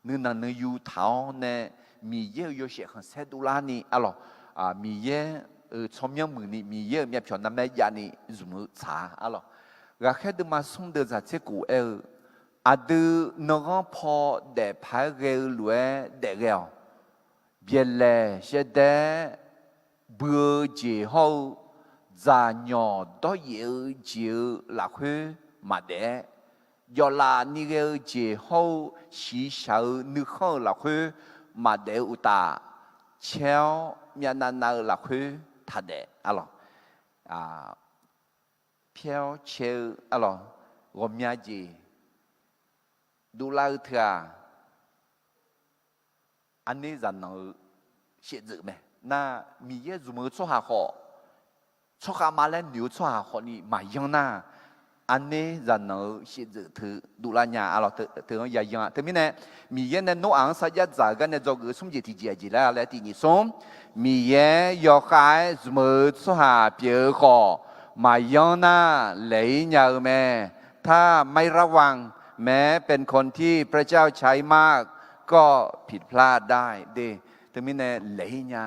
nuinanq nuiyu taq-awr nae Miqyaer-euq yawshaef khanqsaer dovlarni arlawq, Miqyaer-euq tsawrmyanr muiqni Miqyaer-euq myavpyawq narmaer javni zmq-eu tsaq-a arlawq. Ghaqkhaer deuvma smr deuvzaq tser khof aer-eu, aqdui nanghanr paw daef paq-aer ghae-eu lof-aer daef ghae-awq. Byaeqlaeq shaevdaer bui-eu jeq hawr-eu, dzaqnyawq dawryaef-eu jeq-euq lafkhoer maqdaef-aer, jawflaf ni ghae-eu jeq hawr-eu shiqshaq-eu nuikhanr-euq lafkhoer maqdaef-eu uqtaf, caer-awr myavnav nav-eu lafkhoer taqdaef arlawq. Pyaer-awr cae-eu arlawq, ghawqmya jeq dovlar-eu teu-aq, arner zaqnanq-eu shaevdzeuf mae. Nar, Miqyaer zmq-eu tsawrhaq khawf, tsawrkhav ma laer noeq-eu tsawrhaq khawfni maqyanr nar, arner zaqnanq-eu shaevdzeuf teu dovlar nya arlawq, teu-anr yayan-a. Teumirnae Miqyaer nae Noraq-anr sarjax dzaq-eu gar nae dzawgeuf-eu smr jeq tiq jeq aqjeq laer laer tiq nyiq smr. Miqyaer yawkhav-aer zmq-eu tsawrhaq pyeuf-eu khawf, maqyanr nar laeq-ir nya-eu mae. ถ้าไม่ระวัง แม้เป็นคนที่พระเจ้าใช้มาก ก็ผิดพลาดได้ de. Teumirnae laeq-ir nya,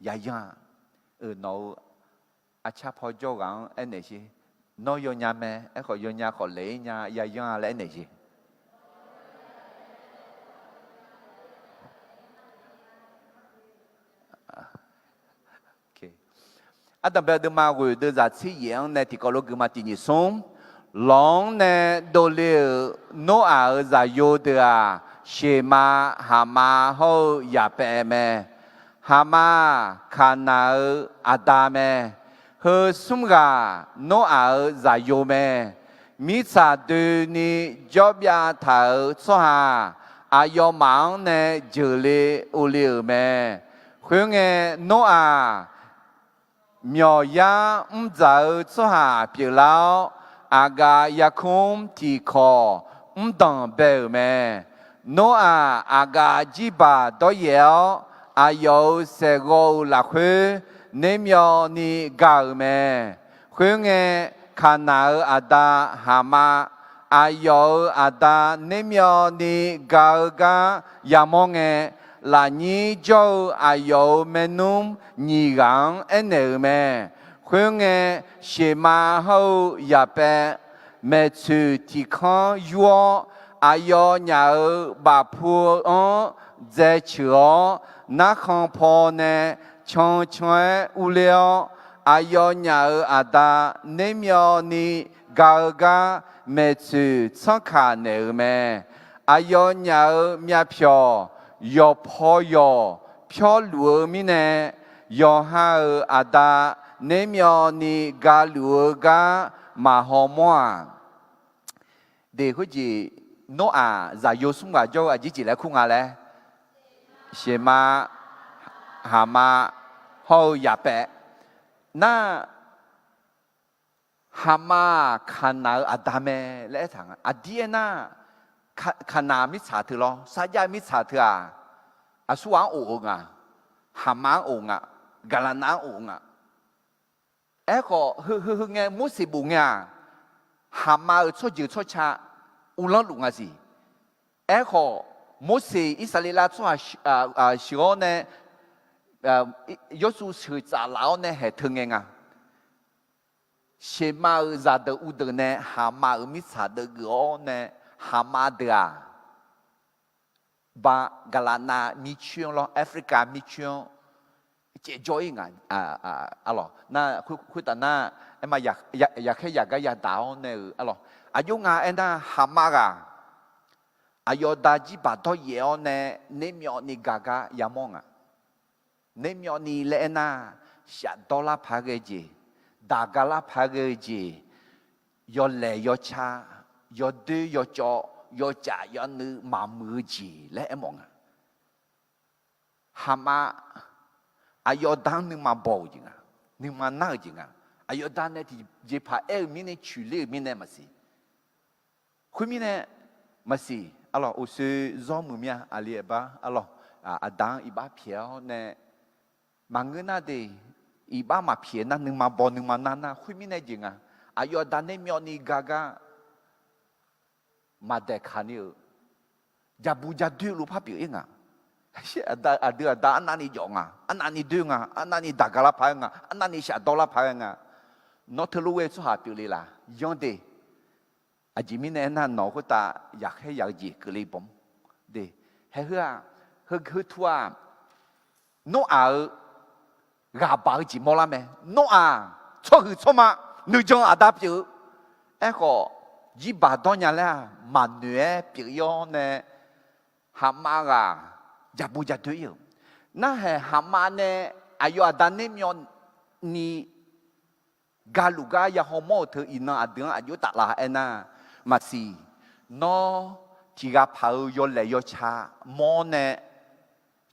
yayan-a. Nawq-eu arcar paw jawr ghaq-anr aernaeq sher. Nawr yawnya mae, aerkhawf yawnya khawf laeq-ir nya, yayan-a laer aernaeq sher. Ardanqbae deuvma ghoeq deuvzaq tser yaef-anr nae tiqkawv lof guima tiq nyiq smr. Lawq-anr nae dovle-euq Noraq-euq zaqyo deuq-aq, Sheqmav, Haqmav hawr-eu Yaqpaev mae. Haqmav-aq, Kaqnaq-euq aqda mae. Heu smr ghaq Noraq-euq zaqyo mae. Mirtsaq doeni jawrbyav taq-euq tsawrhaq aqyawfmaf-anr nae jeuqle ovle-euq mae. Khoerngae, Noraq myawqyar mrdzaq-eu tsawrhaq pyeuflar-awr, aqgaf yarkmr tiqkawq mrdanq bae-euq mae. Noraq aqgaf jirbaq dawryaef-awr, aqyawf-euq saeqghawv-euq lafkhoer nermyawvni ga-euq mae. Khoerngae, Kaqnaq-euq aqda Haqmav, aqyawf-euq aqda nermyawvni ga-eu gar yamawr ngae, lafnyir jawr-eu aqyawf-euq maernmr nyiq ghaq-anr aernaeq-euq mae. Khoerngae, Sheqmav hawr-eu Yaqpaev maeqtsoeq tiqkanr yur-awr, aqyawfnyaf-euq bafpu-eu anr dzaeceuq-awr, narkhan paw nae cancan-aer urler-awr, aqyawfnyaf-euq aqda nermyawvni ga-eu gar maeqtsoeq tsanrkaq naeq-euq mae. Aqyawfnyaf-euq myavpyawq yawqpaw yawq pyawrluf-eu mirnae, yawqha-euq aqda nermyawvni galuf-eu gar maqhaw mawr-aq. De, khoerjeq Noraq zaqyo smr ghaq jawr-eu aqjeq jeq laer kur nga laer, Sheqmav, Haqmav hawr-eu Yaqpaev. Nar, Haqmav-aq Kaqnaq-euq aqda mae laer aertaq nga. Aqdir aernar, Kaqnaq mirtsaq teu lawr, sarjax mirtsaq teu-aq, aqsurghaq-anr of-eu nga, Haqmav-anr of nga, Gaqlaqnav-anr of nga. Aerkhawf heu heu heu ngae Morseq bof ngae-aq, Haqmav-euq tsawrjeuq tsawrca uvlanr luf nga siq. Aerkhawf, Morseq Irsaqleqlav tsawrhaq sheuq-awr nae, Yawrsuv sheuq tsaf laf-awr nae haeq teu ngae nga. Seqmav-euq zaqdeuq uvdeuq nae Haqmav-euq mirtsaq deuvgeuf-awr nae, Haqmav deuq-aq, ba gaqlaqnav mircoer-anr lawr, Africa mircoer-anr caevjawr-ir nga. Arlawq, nar khoertaf nar, aerma, yaqkhaer yaqgar yadaq-awr nae-euq arlawq, aqjox nga aernar, Haqmav ghaq aqyawf da jirbaq dawryaef-awr nae, nermyawvni gaq gar yamawr nga. Nermyawvni laer aernar, shafdawr lar paq-aer ghae jeq, daqga lar paq-aer ghae-eu jeq, yawlaeq yawca, yawdoer yawcawv, yawcaf yawnuiv maqmuiq-eu jeq laer aermawf nga. Haqmav aqyawf da-anr nuima baw-euq jeq nga, nuima nar-euq jeq nga. Aqyawf da nae tiqjeqpaq aer-eu mirnae, coeqler-euq mirnae maqsiq. Khoermirnae maqsiq, arlawq, uqshoe zawr muiq mir-a, aqli aqbar, arlawq, aqda-anr iqbax pyaeq-awr nae, maqngeur nar de, iqbax maqpyaeq nar nuima baw nuima nar nar, khoermirnae jeq nga. Aqyawf aqda nermyawvni gaq gar maqdaeqkaq ni-euq, jabu jadoer luf par pyeuf-ir nga. Aqdui aqda arnavni jawf nga, arnavni doer nga, arnavni daqga lar paq-aer nga, arnavni shafdawr lar paq-aer nga. Nawr teulof ghae-eu tsawrhaq pyeufle laf, yanr de. Aqjeq mirnae aernar, nawq-eu khoertav yaqkhaer yaq-eu jeq keuvle bawm de. Haeq heu-aq, heu, heu tu-aq, Noraq-euq ghaq baq-eu jeq mawrlar mae. Noraq tsawrhuiq tsawrma nuijan aqda pyeuf-eu. Aerkhawf, jirbaq dawrnya laer-aq, maqnoeq-aer pyeuf-ir-awr nae, Haqmav ghaq jabu jadoer-ir-euq. Narhaq Haqmav nae aqyawf aqda nermyawvni galuf gar yahaw mawr-euq teu iqnan aqdui-anr aqjox taf la aernar, maqsiq. Nawr tiqghaq paq-eu yawlaeq yawca mawr nae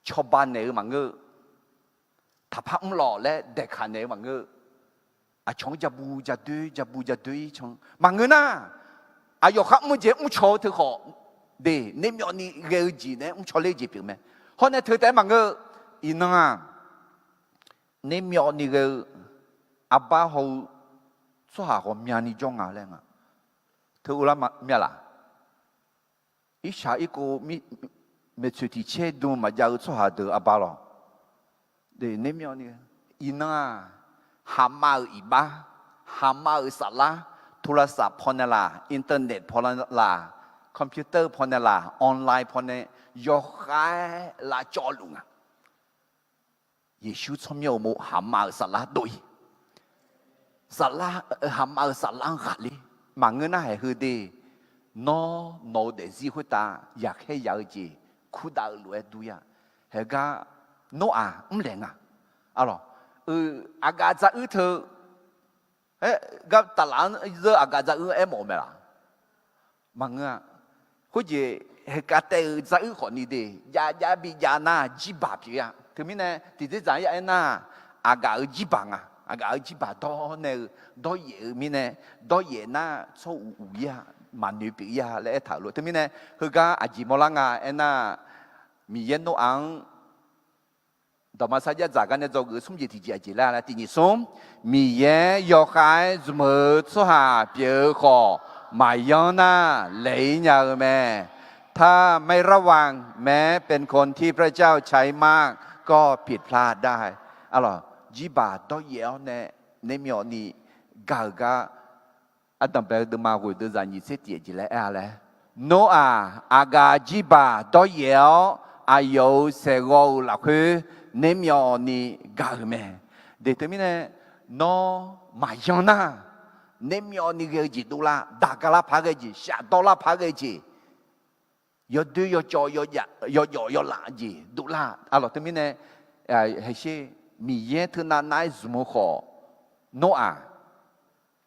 cawba naeq-eu maqngeur-eu, taqpar mrlawq laer daeqkaq naeq-eu maqngeur-eu, aqcawq-anr jabu jadoer jabu jadoer-ir can maqngeur nar, aqyawf khar mr-eu jeq mrcaw-eu teu khawf, de, nermyawvni ghae-eu jeq nae mrcaw ler-eu jeq pyeuf mae. Hawr nae teu taef-aer maqngeur-eu, iqnan-aq, nermyawvni ghae-eu arbar haw-eu tsawrhaq ghawqmyani jawr nga laer nga. Teu uvlar mya laq? Irshaq irkov, maeqtsoeq tiq caer dm maqjav-eu tsawrhaq deuq arbar lawq. Nermyawvni, iqnan-aq, Haqmav-euq iqbax, Haqmav-euq saflar, โทรศัพท์ pawnae laq, internet pawnae laq, computer pawnae laq, online pawnae yawkhav-aer lavcawv luf nga. Yeqsur tsawrmyanr uqmov Haqmav-euq saflar dov-ir. Saflar, Haqmav-euq saflar-anr ghaqler. Maqngeur nar haeq heu de, nawr nawq-eu daefzir khoertav yaqkhaer yaq-eu jeq kurdav-eu lof-aer dur-ir-a. Haeq gar Noraq mrlaeq nga. Arlawq, aqgaf dzaruir teu, aer, gar taflaf-anr zeur aqgaf dzaruir aermawf-eu mae laq? Maqngeur-a. Khoerjeq haeqkav taev-euq dzaruir khawfni de, jav jav bijav nar jirbaq pyeuf-ir-a. Teumirnae tiqdzerdzaq-anr ya aernar, aqgaf-euq jirbaq nga. Aqgaf-euq jirbaq dawr nae-eu, dawryaef-eu mirnae, dawryaef nar tsawr uq uq-ir-a, maqnoeq pyeuf-ir-a laer aertaq-euq lof. Teumirnae heugar aqjeq mawrlar nga aernar, Miqyaer Noraq-anr dawqma sarjax dzaq gar nae dzawgeuf-eu smr jeq tiqjeq aqjeq laer laer tiqnyiq smr, Miqyaer yawkhav-aer zmq-eu tsawrhaq pyeuf-eu khawf, maqyanr nar laeq-ir nya-eu mae. ถ้าไม่ระวัง แม้เป็นคนที่พระเจ้าใช้มาก ก็ผิดพลาดได้. Arlawq, jirbaq dawryaef-awr nae naermyawvni gaq-euq gar, ardanqbae-eu deuvma ghoeq deuv zaq nyiq tser tiq jeq laer aer-a laer, Noraq aqgaf jirbaq dawryaef-awr aqyawf-euq saeqghawv-euq lafkhoer naermyawvni gaq-euq mae. De teumirnae, nawr maqyan nar, naermyawvni ghae-eu jeq dovlar, daqga lar paq-aer ghae jeq, shafdawr lar paq-aer ghae jeq, yawdoer yawcawv, yawjawf yawlaf jeq dovlar. Arlawq teumirnae, haeqsher, Miqyaer teunav nav-aer zmq-eu khawf, Noraq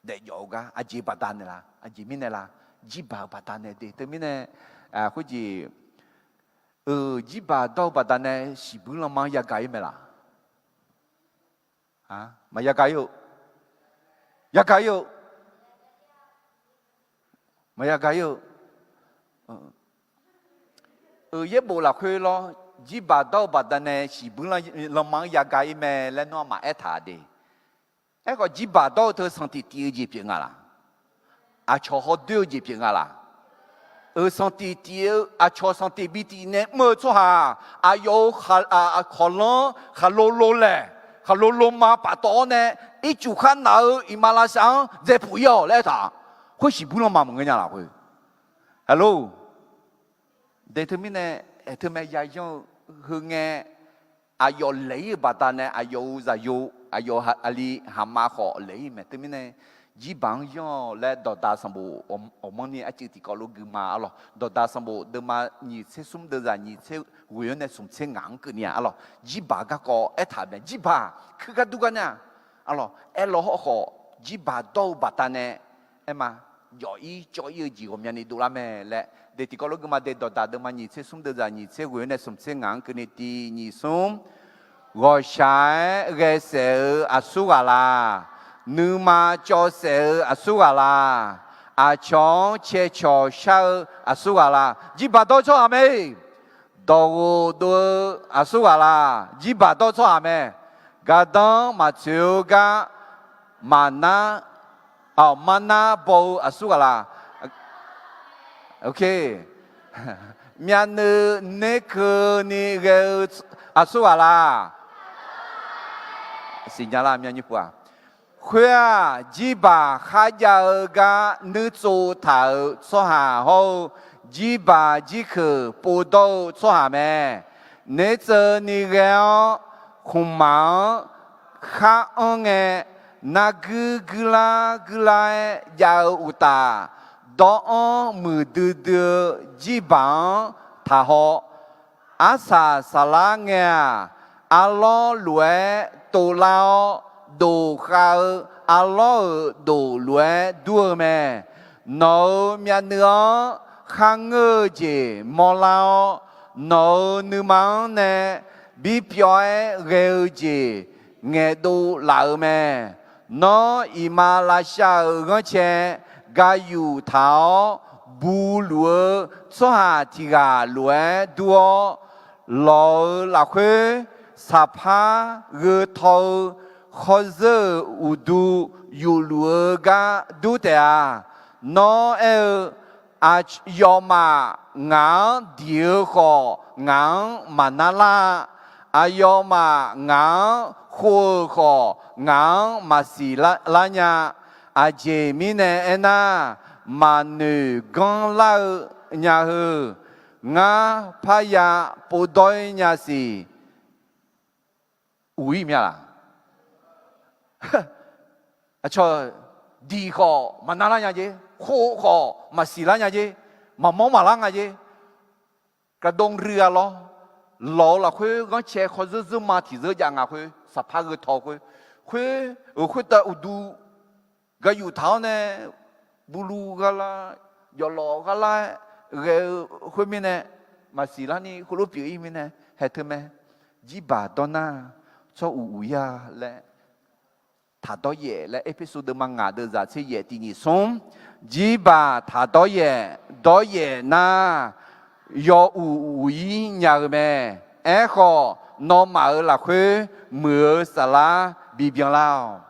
daefjawf-eu gar aqjeq baqdanae la, aqjeq mirnae la, jirbaq-euq baqdanae de. Teumirnae, khoerjeq, jirbaq dawr-eu baqdanae shiqbuir lanma-anr yagaq-ir mae laq? Maqya gaq-ir-eu, yagaq-ir-eu, maqya gaq-ir-eu. Euq, yaerbof lafkhoer lawr, jirbaq dawr-eu baqdanae shiqbuir lanma-anr yagaq-ir mae laer nawr maqaer taq de. Aerkhawf, jirbaq dawr-eu teu sanqtiq tiv-eu jeq pyeuf nga laq? Aqcawq hawdoer-eu jeq pyeuf nga laq? Euq sanqtif tif-eu aqcawq sanqtif bi tif nae mr-eu tsawrhaq, aqyawf-euq khaqlanr khaqlo lo laeq, khaqlo lo ma paftawf-awr nae, ircuf khar naf-eu iqmalavshav-anr dzaepuq ir-awq laer aertaq. Khoer siqbur lanma maqngeur nya lafkhoer, aqlor, de teumirnae, aeq teumae yayanr-eu heu ngae, aqyawf laeq ir-eu baqdanae aqyawf-euq zaqyo, aqyawf aqli haqma khawf laeq ir mae. Teumirnae, jirbaq-anr yanr-awq laer dawqdaq sanqbof awqmanrni arcuiv tiqkawv lof guima arlawq. Dawqdaq sanqbof deuvma nyiq tser smr deuvzaq nyiq tser ghoeq-anr nae smq tser ngaq-anr keuvni-aq arlawq. Jirbaq garkawv aertaq-euq mae. Jirbaq kuir gar dur gar nar-aq arlawq, aerlaw hawr khawf, jirbaq dawr-eu baqdanae aerma, jawf ir cawv ir-eu jeq ghawqmyani dovlar mae laer, de tiqkawv lof guima de dawqdaq deuvma nyiq tser smr deuvzaq nyiq tser ghoeq-anr nae smq tser ngaq-anr keuvni tiq nyiq smr. Ghawqshaq-aer ghae saef-eu aqsur ghaq la? Nuima cawv saef-eu aqsur ghaq la? Aqcawq-anr cae cawq shar-eu aqsur ghaq la? Jirbaq dawr tsawrhaq mae. Dawqghof dov-eu aqsur ghaq la? Jirbaq dawr tsawrhaq mae. Gardanr maqtsoeq-eu gar maqnar, aq, marnar baw-eu aqsur ghaq la? Myavnuiv nerkeuvni ghae-eu aqsur ghaq la? Siqnya lar, myavnuiv pov-aq. Khoer-aq, jirbaq kharjav-eu gar nuirtsov taq-euq tsawrhaq hawr-eu, jirbaq jirkeuq povdawr-eu tsawrhaq mae. Nertseuvni ghae-awr, khmqmaq-anr khar anr ngae, narguir guirlar guirlar-aer jav-eu uqtaf, dawr-anr muiqdui dui-eu jirbaq-anr taqhaw. Arsaq saflar ngae-aq, arlawr lof-aer tovlar-awr, dof khav-eu arlawr-euq dof lof-aer dur-eu mae. Nawq-euq myavnuiv-anr kharngeur-eu jeq mawrlar-awr, nawq-euq nuima-anr nae birpyawv-aer ghae-eu jeq ngaeqdov laf-eu mae. Nawr, iqmalavshav-euq ghanrcae gayuf taq-awr buluf-eu tsawrhaq tiq ghaq lof-aer dur-awr, lawq-euq lafkhoer saqpar gheu taw-eu khawrzeur-euq uqdu yufluf-eu gar dur taef-a. Nawr aer-eu, aqyawfmaf ngaq-anr diq-eu khawf, ngaq-anr maqnar lar-a. Aqyawfmaf ngaq-anr khov-euq khawf, ngaq-anr maqsiq lar nya. Aqjeq mirnae aernar, maqnoeq ganr lar-eu nya heu, ngar parya povdawr-ir nya siq. Uq-ir mya laq? Aqcawq diq khawf maqnar lar nya jer, khov khawf maqsiq lar nya jer, maqmawr maqlar nga jer. กระดงเรือ lawr, lawq-eu lafkhoer ghanrcae khawrzeur zeurma tiq zeur jav nga khoer, saqpar gheu taw khoer, khoer-euq khoertav uqdu gayuf taq-awr nae, bulu gharlar, jawflawf gharlar-aer ghae-eu khoermirnae, maqsiq larni heulof pyeuf-ir mirnae, haeq teumae, jirbaq dawr nar, tsawr uq uq-ir-a laer, taq dawryaef laer, Erpersu deuvma ngaq deuvzaq tser yaef tiq nyiq smr, jirbaq taq dawryaef, dawryaef nar, yaw uq uq-ir nya-eu mae. Aerkhawf, nawmaf-euq lafkhoer muiq-eu saflar bibyan lar-awq.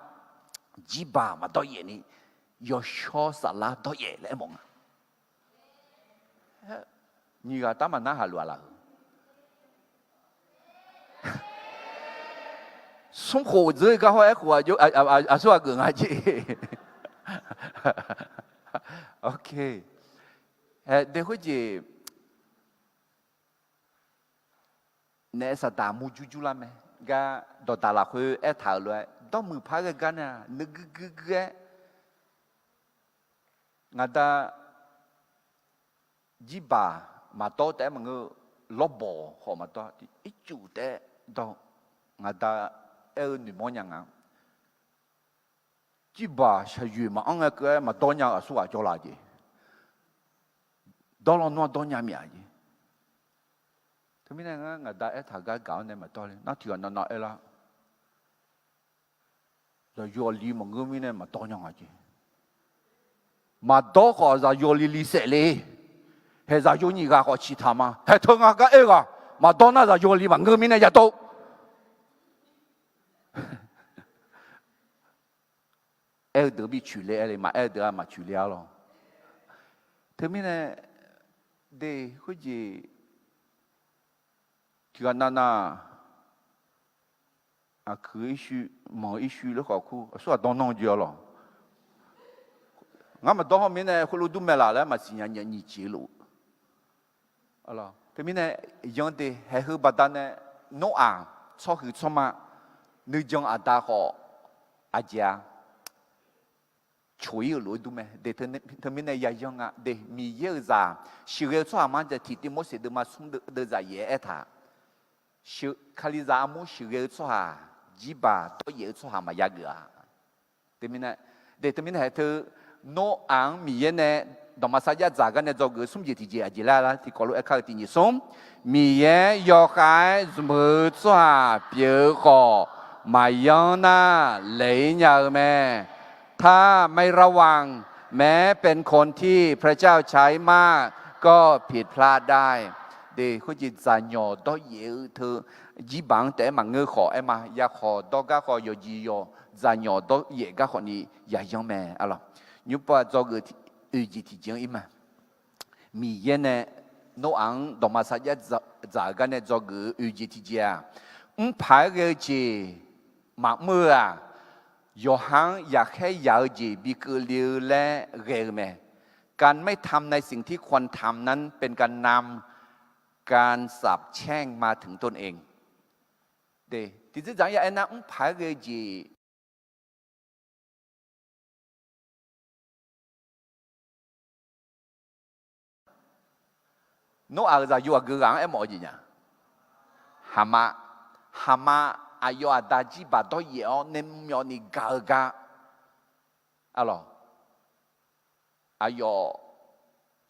Jirbaq maqdawryaef ni, yawshawr saflar dawryaef laer aermawf nga. Nyiq ghaq tar maqnar haq luf-a laf-eu. Smrkhof dzeur-ir gar hawr aerkhof aqsur ghaq geuf nga jeq. Aer, de khoerjeq naef saqdaq murjur jur lar mae. Gar dawqdaq lafkhoer aertaq-euq lof-aer, dawrmuiq par ghae gar nae-aq, nuigui gui gui-aer, ngaq da jirbaq maqdawr taef-aer maqngeur, lawrbawq khawf maqdawr, ircuf taef-aer dawr, ngaq da aer-eu noeqmawr nya nga. Jirbaq shaqyoeq maqanr ngae keuv-aer maqdawr nya-eu aqsur ghaq jawr laf jeq. Dawr lawnmr-anr dawr nya myav jeq. Teumirnae ngar ngaq da aertaq gar gaq-awr nae maqdawr le. Nar tiq ghaq navnav aer lar. Zaqyo aqli maqngeur mirnae maqdawr nya nga jeq. Maqdawr khawf zaqyo aqli li saef le. Haeq zaqyo nyiq ghaq khawf ciqtaq ma. Haeq teu nga gar aer-eu ghaq, maqdawr nar zaqyo aqli maqngeur mirnae yadov. Aer-eu deuq bi coeq le aer le, maqaer-eu deuq-aq maqcoeq le-a lawr. Teumirnae, De khoerjeq tiqghaq navnav aqkuiq-eu irshuir, manq-eu irshuir lor khawf kur aqsur aqdawr nanr jeq-awr lawq. Ngar maqdawr hawr mirnae khoerlof dur mae laf laer maqsiq nya nyiq jeq lof. Teumirnae, yan de haeq heu baqdanae Noraq tsawrhuiq tsawrma nuijan aqda khawf aqjeq-a coq-ir-euq lof-aer dur mae. De teumirnae yayan nga de, Miqyaer-euq zaq sheuqghae-eu tsawrhaq ma jav tiqtiv Morseq deuvma smr deuv zaq yaef-aer aertaq, Kalizaq armur sheuqghae-eu tsawrhaq, jirbaq dawryaef-eu tsawrhaq maqya geuf-a. De teumirnae haeq teu Noraq-anr Miqyaer nae dawqma sarjax dzaq gar nae dzawgeuf-eu smr jeq tiqjeq aqjeq laer lar tiqkawv lof-aer kar-eu tiqnyif smr, Miqyaer yawkhav-aer zmq-eu tsawrhaq pyeuf-eu khawf, maqyanr nar laeq-ir nya-eu mae. ถ้าไม่ระวัง แม้เป็นคนที่พระเจ้าใช้มาก ก็ผิดพลาดได้. De khoerjeq dzaqnyawq dawryaef-eu teu jirbaq-anr taef-aer maqngeur khawf aer ma. Yakhawf dawrgar khawf yawqjeq yawq dzaqnyawq dawryaef gar khawfni yayanr mae. Nymrpov-aq dzawgeuf oeq jeq tiqjeq-anr ir ma. Miqyaer nae Noraq-anr dawqma sarjax dzaq-eu gar nae dzawgeuf-eu oeq jeq tiqjeq-aq, mrpaq-aer ghae-eu jeq maqmr-eu-aq, yawqha-anr yaqkhaer yaq-eu jeq bi keuvle-eu laer ghae-eu mae. การไม่ทำในสิ่งที่ควรทำนั้นเป็นการนำการสาปแช่งมาถึงตนเอง De tiqdzerdzaq-anr ya aernar mrpaq-aer ghae-eu jeq Noraq-euq zaqyo aqgeu ghaq-anr aermawf-eu jeq nya. Haqma, haqma aqyawf aqda jirbaq dawryaef-awr nae mrmyawvni gaq-eu gar, arlawq, aqyawf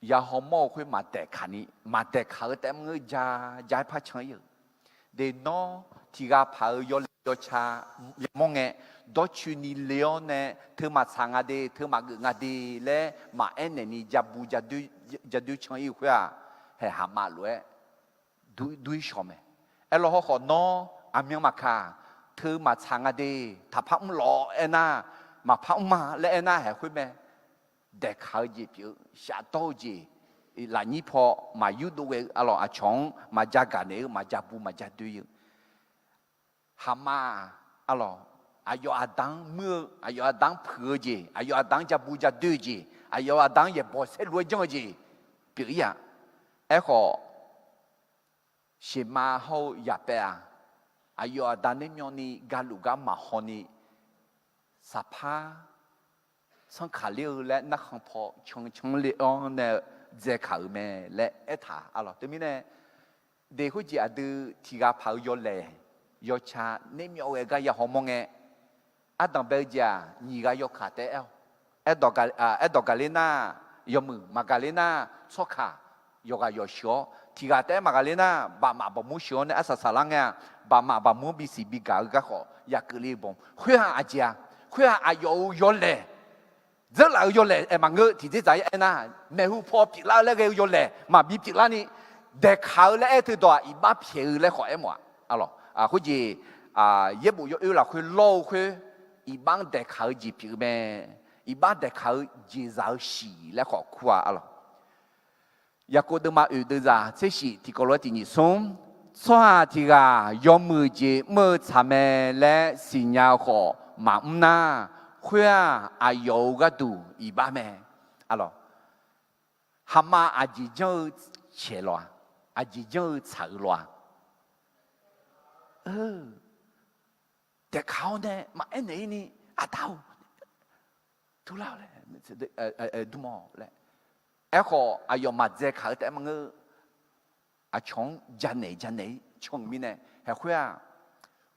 ya hawmawr-eu khoer maqdaeqkaq ni, maqdaeqkaq-eu taef mr-eu ja ja-aer par can-ir-euq. De nawr tiqghaq paq-eu yawlaeq yawca yamawr ngae, dawrcoeni le-awr nae teu maqtsaq nga de, teu maqgeuf nga de laer maqaer naeqni jabu jadoer can-ir-eu khoer-aq, haeq haqma lof-aer dur-ir shawq mae. Aerlawr hawrkhawf nawr aqmyan maqkaq, teu maqtsaq nga de, taqpar mr lawq aernar, maqpar mr ma laer aernar haeq khoer mae. Daeqkaq-eu jeq pyeuf-eu, shafdawr-eu jeq, lafnyir paw maqyurdov ghae-eu arlawq, aqcawq-anr maqja gaq naeq-eu, maqja bu maqja doe-eu. Haqma arlawq, aqyawf aqda-anr muir-eu, aqyawf aqda-anr puiq-eu jeq, aqyawf aqda-anr jabu jadoe-eu jeq, aqyawf aqda-anr yaeqbawq saerlu-aer janr-eu jeq pyeuf-ir-aq. Aerkhawf, seqma hawr-eu yaqpaev-aq, aqyawf aqda naermyawvni galuf gar maqhaw ni, saqpar tsanrkaq ler-eu laer narkhan paw cancan ler-awr nae dzaekaq-euq mae laer aertaq arlawq. Teumirnae, de khoerjeq aqdui tiqghaq paq-eu yawlaeq yawca naermyawv ghae gar ya hawmawr ngae, ardanq bae-eu jeq-aq nyiq ghaq yawkaq taef-aer-awq. Aerdawq gaqler nar, yawmuiq maqgaqler nar, tsawrkaq yawqghaq yawq sheuq-awr, tiqghaq taef-aer maqgaqler nar, baqmaf baqmur sheuq-awr nae arsaq saqlar ngae-aq, baqmaf baqmur-anr bisiq bigaq-eu garkhawf yakeuvle-eu bawq. Khoer-aq aqjeq-a, khoer-aq aqyawf-euq yawlaeq, dzeurlaf-euq yawlaeq aer maqngeur. Tiqdzerdzaq-aer aernar, maeqhu paw pyeuflar-eu laer ghae-eu yawlaeq maqbi pyeuflarni, daeqkaq-eu laer aer teudawq-aq iqbax pyaeq-eu laer khawf aermawf-aq. Khoerjeq, yaerbof yawoer lafkhoer lawr-eu khoer, iqbax-anr daeqkaq-eu jeq pyeuf-eu mae. Iqbax daeqkaq-eu jeqzaq-eu shiq laer khawf kur-a arlawq. Yaqkov deuvma oeq deuvzaq tser shif tiqkawv lof-aer tiq nyiq smr, tsawrhaq tiq ghaq yawmuiq jeq mr-eu tsaq mae laer siqnya-eu khawf maqmr nar, khoer-aq aqyawf-euq gharduq iqbax mae. Arlawq, haqma aqjeq janr-eu caeq lawq-a, aqjeq janr-eu tsaq-eu lawq-a. Daeqkaq-awr nae maqaer naeq-ir ni, aqda-or, turlar-awq laer, dmawq laer. Aerkhawf aqyawf maqdzaekaq-eu taef-aer maqngeur. Aqcawq-anr janaeq janaeq-ir can-eu mirnae, haeq khoer-aq,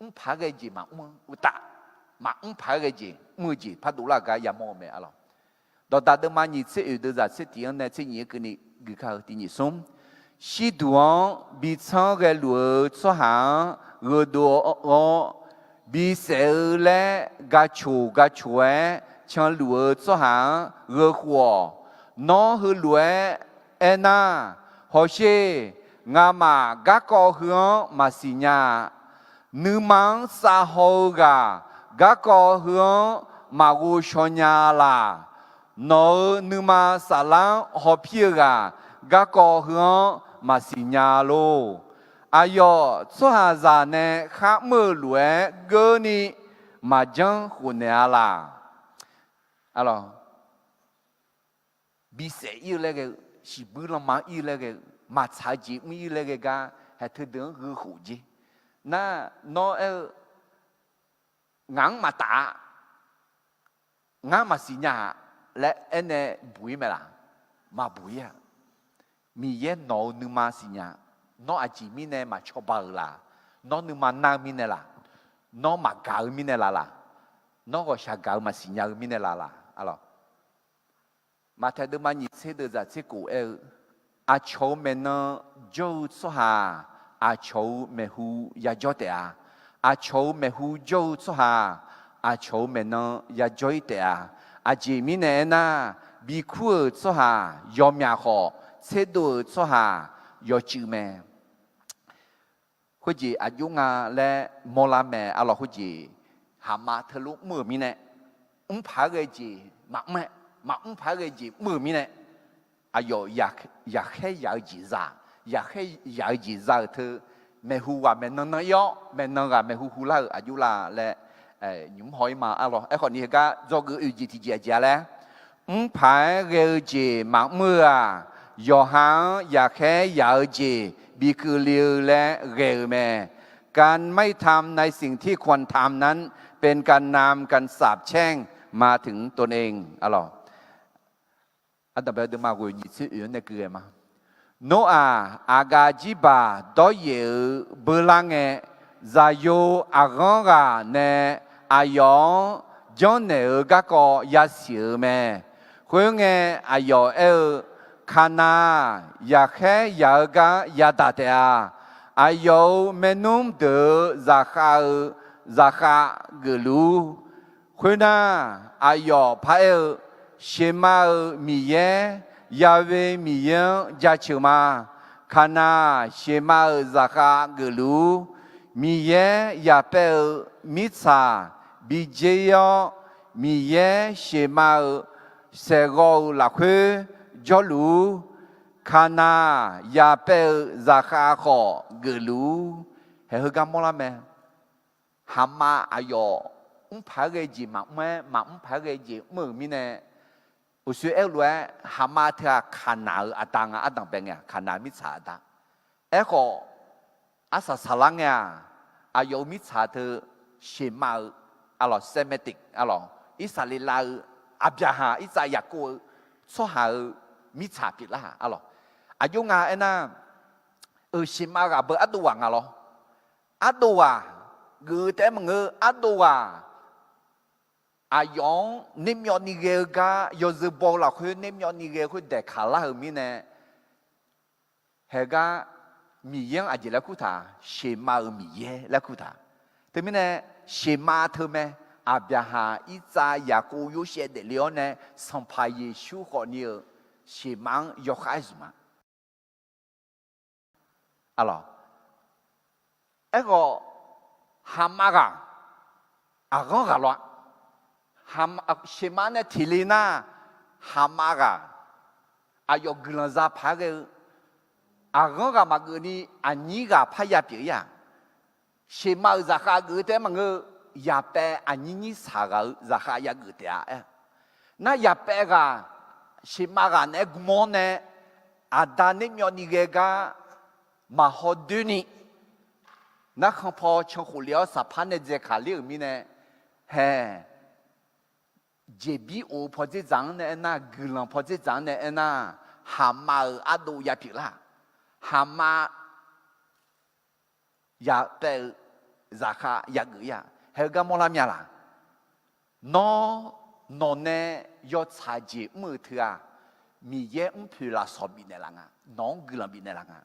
mrpaq-aer ghae jeq maqmr-eu uqtaf, maqmr paq-aer ghae jeq mr-eu jeq par dovlar-eu gar yamawr-eu mae arlawq. Dawqdaq deuvma nyiq tser oeq deuvzaq tser tiq-anr nae tser nyiq-aer keuvni guikar-eu tiq nyiq smr, shirduq-anr bi tsanr ghaeluf-eu tsawrhaq-anr gheudov-awr, bisaef-eu laer gaqcoq gaqcoq-aer canluf-eu tsawrhaq-anr gheu khof-awq. Nawr heulof-aer aernar, hawsher, ngamaf garkawv heu-anr maqsiq nya-a. Nuima-anr savhaw-eu ghaq garkawv heu-anr maqghov shaw nya laq. Nawq-euq nuima saflar-anr hawpir-eu ghaq garkawv heu-anr maqsiq nya lor. Aqyawf tsawrhaqzaq nae kharmr-eu lof-aer geurni maqjanr khofnaeq-a laq. Bisaef ir-eu laer ghae-eu, shiqbuir lanma ir-eu laer ghae-eu, maqtsaq-eu jeq mr ir laer ghae gar, haeq teudeuq-anr gheukhof jer. Nar, nawr aer-eu, ngaq-anr maqtaf-a, ngar maqsiq nya-a laer aernae buq ir mae laq? Maqbuq ir-a. Miqyaer nawq-eu nuima siqnya. Nawr aqjeq mirnae maqcawba-euq laq? Nawr nuima nar-eu mirnae laq? Nawr maqgaq-eu mirnae laq laq? Nawr ghawqshaq gaq-eu maqsiq nya-eu mirnae laq laq? Maqtaeq deuvma nyiq tser deuv zaq tser kof aer-eu, aqcawq-euq maeqnan jawr-eu tsawrhaq aqcawq-euq maeqhu yajawr taef-a. Aqcawq-euq maeqhu jawr-eu tsawrhaq aqcawq-euq maeqnan yajawr ir taef-a. Aqjeq mirnae aernar, bikur-euq tsawrhaq yawmyaq khawf, tserdov-euq tsawrhaq yawcuiv mae. Khoerjeq aqjox nga laer mawrlar mae. Arlawq, khoerjeq haqma teulof mr-euq mirnae, mr paq-aer ghae jeq maqmr-aer, maqmr paq-aer ghae jeq mr-euq mirnae, aqyawf yaqkhaer yaq-eu jeq za, yaqkhaer yaq-eu jeq za-euq teu, maeqhu ghaq maeqnan nan ir-awr, maeqnan ghaq maeqhu hu lar-euq aqjox la laer nymq mr haw ir ma. Arlawq, aerkhawf ni heugar dzawgeuf oe jeq tiqjeq aqjeq-a laer, mr paq-aer ghae-eu jeq maqmr-eu-aq, yawqha-anr yaqkhaer yaq-eu jeq bikeuvle-eu laer ghae-euq mae. การไม่ทำในสิ่งที่ควรทำนั้น เป็นการนำการสาปแช่งมาถึงตนเอง Arlawq, aqdaq bae deuvma ghoeq nyiq tser oeq-anr nae keuv ghae ma. Noraq aqgaf jirbaq dawryaef-euq beular ngae, zaqyo aqghanr ghaq nae aqyawf-anr janrnaeq-euq garkawv yasiq-euq mae. Khoerngae, aqyawf aer-eu, Kaqnaq-aq, yaqkhaer yaq-eu gar yadaq taef-a. Aqyawf-euq maernmr deuq-euq zaqkhav-eu zaqkhav geufluf-ur. Khoernar, aqyawf paraer-eu, Sheqma-euq Miqyaer, Yahweh Miqyaer-anr jaceuq ma. Kaqnaq-aq, sheqma-euq zaqkhav geufluf-ur. Miqyaer yaqpaev-eu mirtsaq bi dzer ir-awr, Miqyaer sheqma-euq saeqghawv-euq lafkhoer jawrluf-ur. Kaqnaq yaqpaev-euq zaqkhav khawf geufluf-ur. Haeq heugar mawrlar mae. Haqma aqyawf mr paq-aer ghae jeq maqmr-aer, maqmr paq-aer ghae jeq mr-euq mirnae, uqshoe aer-eu lof-aer, haqma teu-aq Kaqnaq-euq aqda nga. Ardanq bae ngae-aq, Kaqnaq mirtsaq aqda. Aerkhawf, arsaq saqlar ngae-aq, aqyawf-euq mirtsaq teu sheqma-eu, arlawq, Semitic, arlawq, Irsaqleqlav-eu, Aqbyaqhaq, Irtsav, Yaqkov-eu tsawrhaq-euq mirtsaq pyeuflar-aq, arlawq. Aqjox nga aernar, euq sheqma ghaq beu ardov ghaq nga lawr. Ardov ghaq geuf-eu taef-aer maqngeur, ardov ghaq aqyawf-anr nermyawvni ghae-eu gar yawzeu baw-eu lafkhoer nermyawvni ghae-eu khoer daeqkaq lar-euq mirnae, haegar Miqyaer-anr aqjeq laer kurtaq, sheqma-euq Miqyaer laer kurtaq. Teumirnae, sheqma teu mae, Aqbyaqhaq, Irtsav, Yaqkov, Yorsaev daefle-awr nae Sanqpaq Yeqsur khawfni-euq sheqma-anr yawkhav-aer zmq ma. Arlawq, aerkhawf, haqma ghaq aqghanr ghaq lawr-a. Sheqma nae tiqle nar, haqma ghaq aqyawf guiqlanq za paq-aer ghae-eu, aqghanr ghaq maqgeuf ni aqnyir ghaq parya pyeuf-ir-aq, sheqma-euq zaqkhav geuf-eu taef-aer maqngeur-eu, yaqpaev aqnyir nyir saq ghaq-euq zaqkhav yageuf taef-a aer. Nar yaqpaev ghaq, sheqma ghaq naeq-aer gm-awr nae, aqda nermyawvni ghae gar maqhaw doer ni, narkhan paw can khof le-awr saqpar nae dzae kaq ler-euq mirnae, hae, jeqbir of-eu pawdzer dzaq-anr nae aernar, guiqlanq pawdzer dzaq-anr nae aernar, haqma-euq ardov yapyeuf lar. Haqma yaqpaev-eu zaqkhav yageuf-ir-aq, haegar mawrlar mya laq? Nawr, nawq nae yawtsaq jeq mr-euq teu-aq, Miqyaer mrpoeq lafsawq bifnaeq laf nga, nawq-anr guiqlanq bifnaeq laf nga.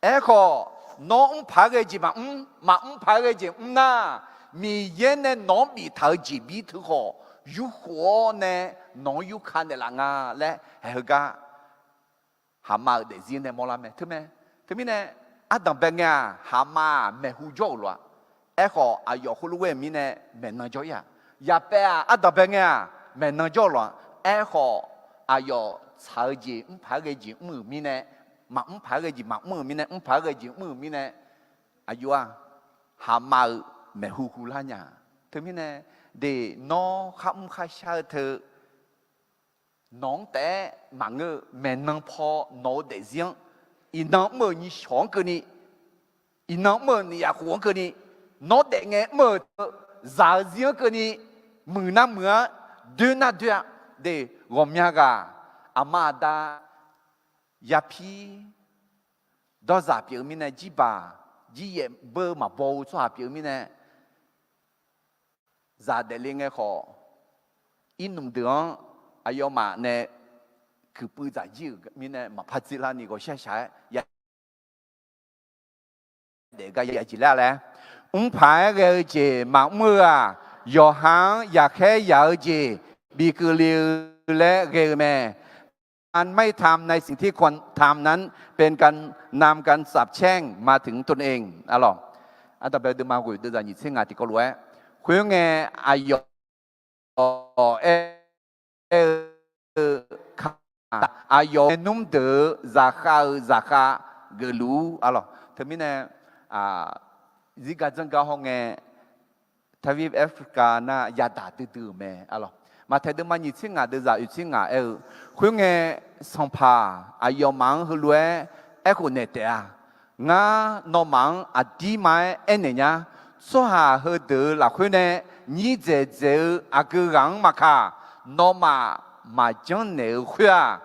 Aerkhawf, nawr mr paq-aer ghae jeq maqmr, maqmr paq-aer ghae jeq mr nar, Miqyaer nae nawq-anr biftaq-eu jeqbir teu khawf yurkhof-awr nae nawq-anr yurka naeqlaf nga laer haeq heugar haqma-euq daefzir nae mawrlar mae. Teumae, teumirnae, ardanqbae ngae-aq, haqma-aq maeqhu jawr-euq lof-a. Aerkhawf, aqyawf khoerlof ghae-euq mirnae maeqnan jawr-ir-aq. Yaqpaev-aq, ardanqbae ngae-aq maeqnan jawr-euq lof-a. Aerkhawf, aqyawf tsaq-eu jeq mr paq-aer ghae jeq mr-euq mirnae, maqmr paq-aer ghae jeq maqmr-euq mirnae, mr paq-aer ghae jeq mr-euq mirnae, aqjox-aq, haqmav-euq maeqhu hu lar nya. Teumirnae, de, nawr kharmr kharshar-eu teu, nawq-anr taef-aer maqngeur-eu maeqnan paw nawq-eu daefzir-anr, iqnan mr-euq nyiq shawq-anr keuvni, iqnan mr-euq nyiq yaf khof-anr keuvni, nawr daef ngae mr-euq teu, zaq-eu zir-anr keuvni, muiq nar muiq-ar, doer nar doer-a, de, ghawqmya ghaq, aqma aqda, yapir, dawrzaq pyeuf-eu mirnae, jirbaq, jiryaef beu maqbaw-eu tsawrhaq pyeuf-eu mirnae, zaq daefle ngae khawf, irnmq deuq-anr aqyawfmaf nae kuiqpuiv dzaq jir-euq mirnae maqpar dzerlar ni ghawqshaq shaq-aer ya daef gar ya jeq laer laer, mr paq-aer ghae-eu jeq maqmr-eu-aq, yawqha-anr yaqkhaer yaq-eu jeq bikeuvle-eu laer ghae-eu mae. อันไม่ทำในสิ่งที่ควรทำนั้น เป็นการนำการสาปแช่งมาถึงตนเอง aqlawq. Ardanqbae deuvma ghoeq deuvzaq nyiq tser ngaq tiqkawv lof-aer, khoerngae, aqyawf aer-eu, kaq, aqyawf-euq nmr deuq-eu zaqkhav-eu zaqkhav geufluf-ur, aqlawq. Teumirnae, zirgar dzanrgar hawngae, ทวีปแอฟริกา nar yadaq duidui-euq mae, aqlawq. Maqtaeq deuvma nyiq tser ngaq deuvzaq oeq tser ngaq aer-eu, khoerngae, sanqpaq aqyawfmaf-anr heulof-aer aerkhof naeq taef-a. Ngar nawmaf-anr aqdirma-aer aernaeq nya. Tsawrhaq heudeuq-euq lafkhoer nae nyir dzaeq dzaeq-eu aqgeu ghaq-anr maqkaq, nawmaf maqjanr naeq-eu khoer-aq,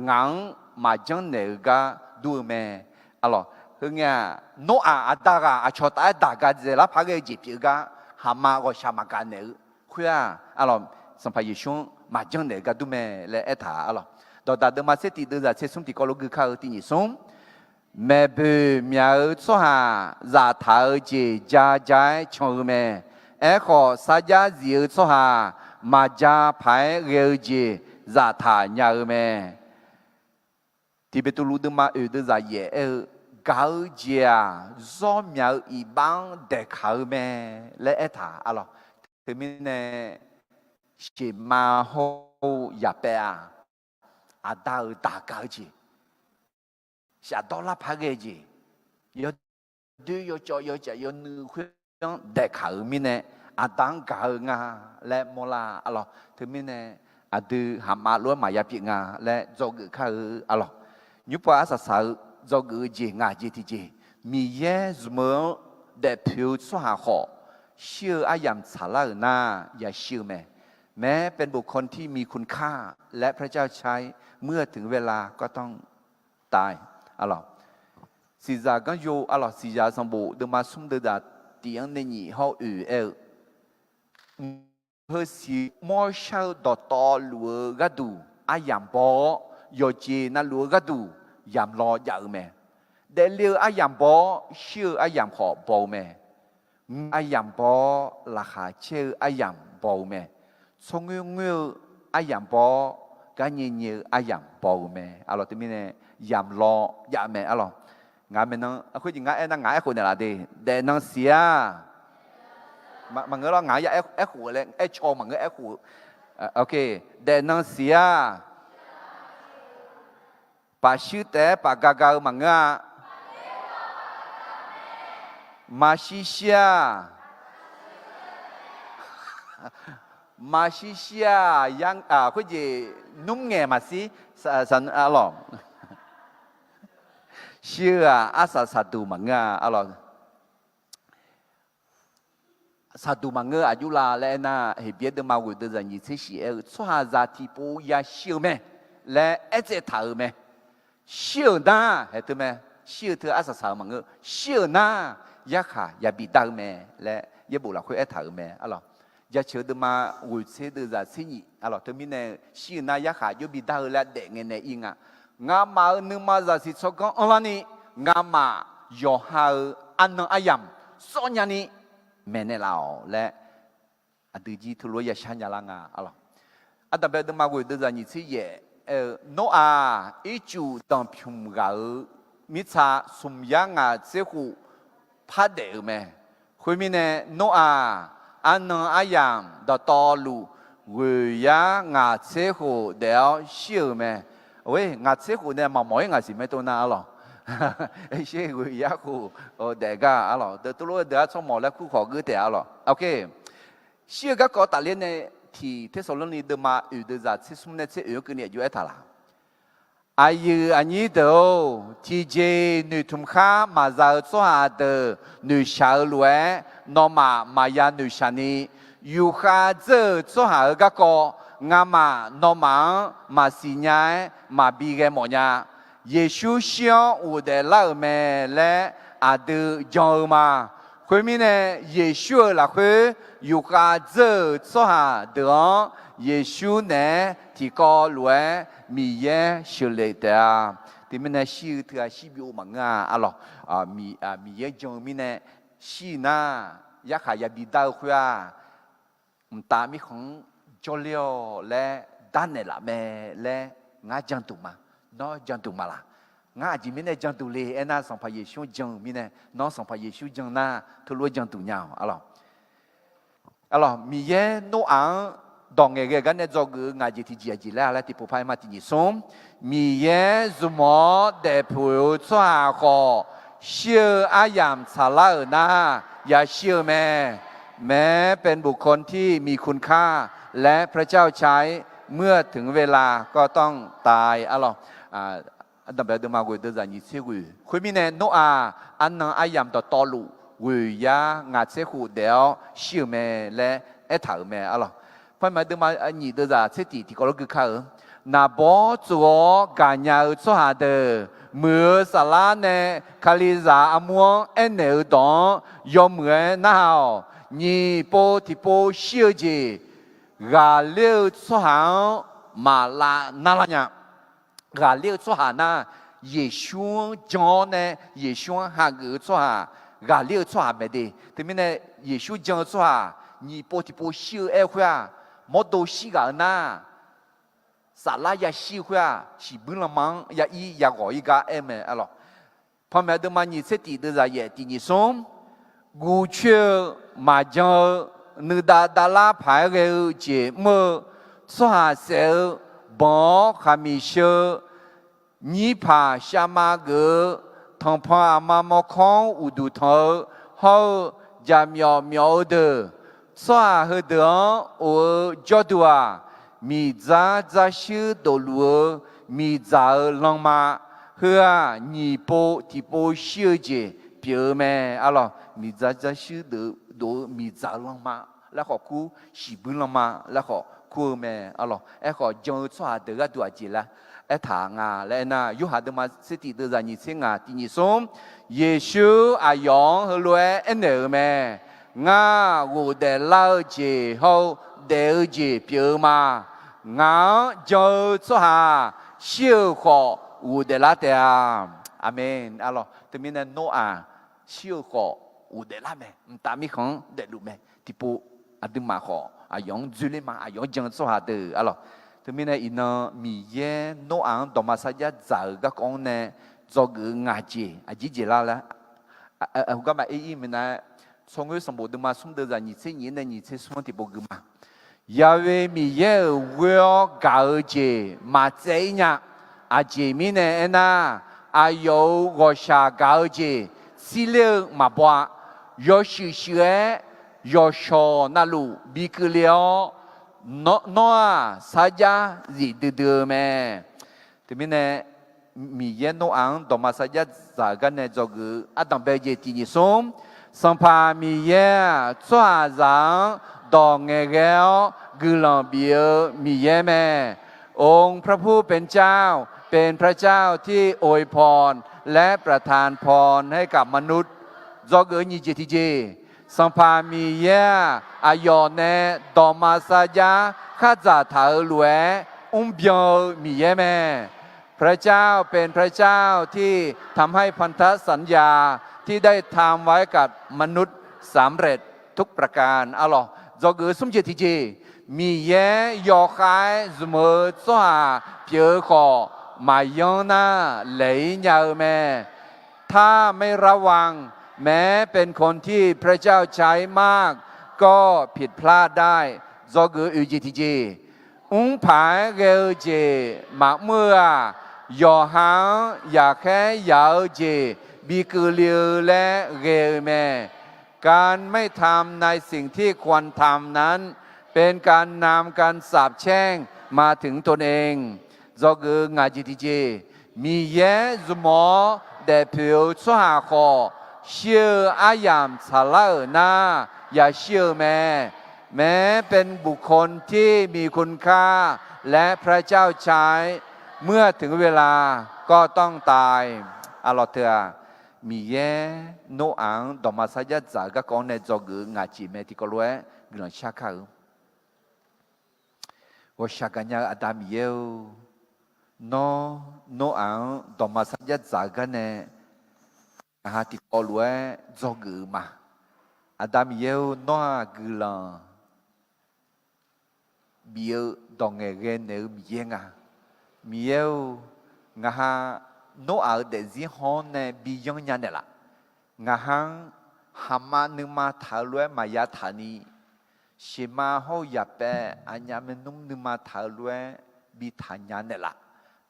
ngaq-anr maqjanr naeq-eu gar dur-eu mae. Aqlawq, heungae-aq, Noraq aqda ghaq aqcawq taf-aer daq ga dzaeq lar paq ghae-eu jeq pyeuf-eu gar, haqma ghawqshaq maqgaq naeq-eu khoer-aq, aqlawq, Sanqpaq Yeqsur-anr maqjanr naeq-eu gar dur mae laer aertaq, aqlawq. Dawqdaq deuvma tser tiq deuvzaq tser smr tiqkawv lof gui kar-eu tiq nyiq smr, maeqboeq myaq-eu tsawrhaq zaftaq-eu jeq ja ja-aer can-eu mae. Aerkhawf, sarjax zif-eu tsawrhaq maqja paq-aer ghae-eu jeq zaftaq nya-eu mae. Tiq Beqtuvluv deuvma oeq deuvzaq yaef aer-eu, gaq-eu jeq-aq, zawr myaq-eu iqbax-anr daeqkaq-eu mae laer aertaq, aqlawq. Teumirnae, sheuqmav hawr-eu yaqpaev-aq, aqda-euq daq gaq-eu jeq, shafdawr lar paq ghae-eu jeq, yawdoer yawcawv yawcaf yawnuiv khoer-anr daeqkaq-euq mirnae, aqda-anr gaq-eu nga laer mawrlar, aqlawq. Teumirnae, aqdui haqma lof-aer maqya pyeuf nga laer dzawgeuf kar-eu, aqlawq. Nymrpov arsaq saq-eu dzawgeuf-eu jeq ngaq jeq tiqjeq, Miqyaer zmq-eu-anr daefpoeq-eu tsawrhaq khawf, shir-eu aryamq tsaqlar-euq nar yashir-eu mae. แม้เป็นบุคคลที่มีคุณค่า และพระเจ้าใช้ เมื่อถึงเวลาก็ต้องตาย aqlawq. Siqzaq ganryo, aqlawq, Siqzaq sanqbof deuvma smr deuvzaq tiq-anr nae nyiq hawr oeq aer-eu, heu siq mawrshar-eu dawqtawvluf-eu gharduq aryamq baw-awr, yawqjeq navluf-eu gharduq yamq law jav-eu mae. Daefle-eu aryamq baw-awr, shir-eu aryamq khawf baw-eu mae. Aryamq baw-awr, laqkhaq caer-eu aryamq baw-eu mae. Tsawrngoer ngoer-eu aryamq baw-awr, garnyae nyae-eu aryamq baw-eu mae. Aqlawq, teumirnae yamq law jav mae, aqlawq. Ngaq maeqnan khoerjeq ngar aernar ngaq aerkhof naeqlaf de. Daefnan siq-a. Maqngeur lawr, ngaq-anr ya aerkhof-eu laer aercaw maqngeur aerkhof-eu. Daefnan siq-a. Paf shuir taef-aer paf ga ga-eu maqngeur-a. Maqshir shir-a. Maqshir shir-a. Khoerjeq nmr ngaeq maqshir, aqlawq. Shir-eu-aq arsaq saqduq maqngeur-a, aqlawq. Saqduq maqngeur aqjox la laer aernar, Heqbyaer deuvma ghoeq deuvzaq nyiq tser shif aer-eu, tsawrhaqzaq tiqpov yashir-eu mae laer aertsaev taq-euq mae. Shir-euq nar, haeq teu mae, shir-eu teu arsaq saq-eu maqngeur, shir-euq nar yarkhaq yabi dar-eu mae laer yaerbof lafkhoer aertaq-euq mae, aqlawq. Jaceuq deuvma ghoeq tser deuvzaq tser nyiq, aqlawq, teumirnae shir-euq nar yarkhaq jawr bi dar-eu laer daef ngae nae ir nga. Ngamaf-euq nuima zaqsiq tsawrganr anrlarni, ngamaf yawqha-euq arnan aryamq sawr nyani maeqnaeq laf-awq laer, aqdui jir teulof-aer yashar nya lar nga, aqlawq. Ardanqbae deuvma ghoeq deuvzaq nyiq tser yaef aer-eu, Noraq ircuf danqpymq ghaq-euq mirtsa smq yar ngaq tser khof pardaef-euq mae. Khoermirnae, Noraq arnan aryamq dawqtawvluf ghoeq yar ngaq tser khof daef-awr shir-euq mae. Oe, ngaq tser khof nae maqmawf-ir ngaq siq mae tov nar, aqlawq. Sher ghoe yar khof daef gar arlawq, deuq tov lof-aer deuq-ar tsawrmawq laer kur khawf geur taef arlawq. Shir-eu garkawv tafler nae tiq Tersaqlorni deuvma oeq deuvzaq tser smr nae tser oeq-anr keuvni aqjox aertaq laq. Aqyuif aqnyir deuq-or, tiqjeq noeqtmq khar maqza-eu tsawrhaq deuq noeqshaq-eu lof-aer, nawmaf maqya noeqshaq ni, yufkhav dzeur-euq tsawrhaq-euq garkawv ngamaf nawmaf-anr maqsiq nya-aer maqbi ghae mawf nya. Yeqsur shir-anr ghofdaef lar-euq mae laer aqdui jan-eu ma. Khoermirnae, Yeqsur-euq lafkhoer yufkhav dzeur-euq tsawrhaq deuq-anr Yeqsur naeq-aer tiqkawv lof-aer Miqyaer sheuqlef taef-a. Teumirnae shir-eu teughaq shir bi ov maqngeur-a arlawq. Miqyaer jan-eu mirnae shir nar, yarkhaq yabi dar-eu khoer-aq, mqtav mirkhanq-anr jawrler-awq laer darnaeq laf mae laer ngar janduq ma. Nawr janduq ma laq? Ngar aqjeq mirnae janduq le aernar, Sanqpaq Yeqsur-anr jan-euq mirnae, nawr Sanqpaq Yeqsur jan nar, teulof-aer janduq nya-awq arlawq. Arlawq, Miqyaer Noraq-anr dawq ngaeqghae gar nae dzawgeuf-eu ngaq jeq tiqjeq aqjeq laer-a laer tiqpov par-aer ma. Tiqnyiq smr, Miqyaer zmq-awr daefpuq-eu tsawrhaq khawf, shir-eu aryamq tsaqlar-euq nar, yashir-eu mae. แม้เป็นบุคคลที่มีคุณค่า และพระเจ้าใช้ เมื่อถึงเวลาก็ต้องตาย arlawq. Ardanqbae deuvma ghoeq deuvzaq nyiq tser ghoeq. Khoermirnae, Noraq arnan aryamq dawqtawvluf ghoeq yar ngaq tser khof daef-awr shir-euq mae laer aertaq-euq mae arlawq. Panmaeq deuvma nyiq deuvzaq tser tiq tiqkawv lof gui kar-eu, Naqbawr tsof-awr gaqnya-eu tsawrhaq deuq, muiq-eu saflar nae Kalizaq armur-anr aernaeq-eu dawq-anr yawmuiq-aer narhaq-awq. Nyiq pov tiqpov shir-eu jeq ghaqler-eu tsawrhaq-anr maqlav narlar nya. Ghaqler-eu tsawrhaq nar, Yeqsur-anr jan-awr nae Yeqsur-anr hageuf-eu tsawrhaq, ghaqler-eu tsawrhaq mae de. Teumirnae, Yeqsur jan-eu tsawrhaq nyiq pov tiqpov shir-eu aer-eu khoer-aq, mawrdo shir ghaq-eu nar, saflar yashir-eu khoer-aq, shiqbuir lanma-anr ya ir ya ghawq ir gar aer-eu mae arlawq. Panmaeq deuvma nyiq tser tiq deuvzaq yaef tiqnyiq smr, guvcoer-eu maqjan-eu nuidav davlar paq-aer ghae-eu jeq mr-eu tsawrhaq saef-eu banq-awr khaqmiq sheu-eu nyirpaq shavma geuf-eu tanqpanq aqma mawrkawr-anr uqduq tanq-eu hawr-eu jaqmyawf myawf-eu deuq, tsawrhaq heudeuq-anr of-eu jawrduq-aq, miqdzar dzarshuir dofluf-eu miqdzaq-eu lanma, heu-aq nyiq pov tiqpov shir-eu jeq pyeuf-eu mae arlawq. Miqdzar dzarshuir dov-eu miqdzaq-eu lanma laer khawf kur, shiqbuir lanma laer khawf kur-eu mae arlawq. Aerkhawf, jan-eu tsawrhaq deuq gharduq aqjeq laer aertaq nga laer aernar, Yorhaq deuvma tser tiq deuvzaq nyiq tser ngaq tiqnyiq smr, Yeqsur aqyawf-anr heulof-aer aernaeq-euq mae. Ngar ghofdaef lar-eu jeq hawr-eu daef-eu jeq pyeuf-eu ma. Ngaq-anr jan-eu tsawrhaq shir-euq khawf ghofdaef lar taef-a. Aqmeq arlawq. Teumirnae Noraq shir-euq khawf ghofdaef lar mae. Mqtav mirkhanq-anr daefluf mae. Tiqpov aqduimaf khawf aqyawf-anr dzoerler ma, aqyawf-anr jan-eu tsawrhaq deuq arlawq. Teumirnae iqnan Miqyaer Noraq-anr dawqma sarjax dzaq-euq garkawv-anr nae dzawgeuf-eu ngaq jeq aqjeq jeq lar laer, heugar maqaer ir minav-aer, tsawrngoer sanqbof deuvma smr deuvzaq nyiq tser nyiq-anr nae nyiq tser smr-anr tiqpov gui ma. Yahweh Miqyaer-euq ghoer-awr gaq-eu jeq maqtsaev ir nya. Aqjeq mirnae aernar, aqyawf-euq ghawqshaq gaq-eu jeq tsirler-eu maqbaw-a. Yawshuif shuif-aer yawqshawq navluf bikeuv le-awr, nawr-aq sarjax zif duidui-eu mae. Teumirnae, Miqyaer Noraq-anr dawqma sarjax dzaq-eu gar nae dzawgeuf-eu ardanqbae jeq tiqnyiq smr, Sanqpaq Miqyaer-aq, tsawrhaqzaq-anr dawq ngaeqghae-awr guiqlanq bif-eu Miqyaer mae. องค์พระผู้เป็นเจ้า เป็นพระเจ้าที่อวยพร และประทานพรให้กับมนุษย์ Dzawgeuf-eu nyiq jeq tiqjeq, Sanqpaq Miqyaer-aq, aqyawf nae dawqma sarjax khardzaq taq-euq lof-aer mrbyan-eu Miqyaer mae. พระเจ้าเป็นพระเจ้าที่ทำให้พันธสัญญาที่ได้ทำไว้กับมนุษย์สำเร็จทุกประการ arlawq. Dzawgeuf-eu smr jeq tiqjeq, Miqyaer yawkhav-aer zmq-eu tsawrhaq pyeuf-eu khawf, maqyanr nar laeq-ir nya-eu mae. ถ้าไม่ระวัง แม้เป็นคนที่พระเจ้าใช้มาก ก็ผิดพลาดได้ Dzawgeuf-eu oeq jeq tiqjeq, mrpaq-aer ghae-eu jeq maqmr-eu-aq, Yawqha-anr yaqkhaer yaq-eu jeq bikeuvle-eu laer ghae-eu mae. การไม่ทำในสิ่งที่ควรทำนั้น เป็นการนำการสาปแช่งมาถึงตนเอง Dzawgeuf-eu ngaq jeq tiqjeq, Miqyaer zmq-awr daefpoeq-eu tsawrhaq khawf, shir-eu aryamq tsaqlar-euq nar, yashir-eu mae. แม้เป็นบุคคลที่มีคุณค่า และพระเจ้าใช้ เมื่อถึงเวลาก็ต้องตาย Arlawq teu-aq, Miqyaer Noraq-anr dawqma sarjax dzaq-eu garkawv-anr nae dzawgeuf-eu ngaq jeq mae tiqkawv lof-aer guiqlanq shar kar-eu. Ghawqshaq gaqnya-eu Aqda Miqyaer-or, Nawr Noraq-anr dawqma sarjax dzaq-eu gar nae, ngaqha tiqkawv lof-aer dzawgeuf-eu ma. Aqda Miqyaer-or, Nawr-aq guiqlanq bif-eu dawq ngaeqghae naeq-eu Miqyaer nga. Miqyaer-or, ngaqha Noraq-euq daefzir haw-anr nae bi yanr nya naeqlaf. Ngaqha-anr haqma nuima taq-eu lof-aer maqya taq ni, sheuqma hawr-eu yaqpaev aqnyaf maernmr nuima taq-eu lof-aer bi taq nya naeqlaf.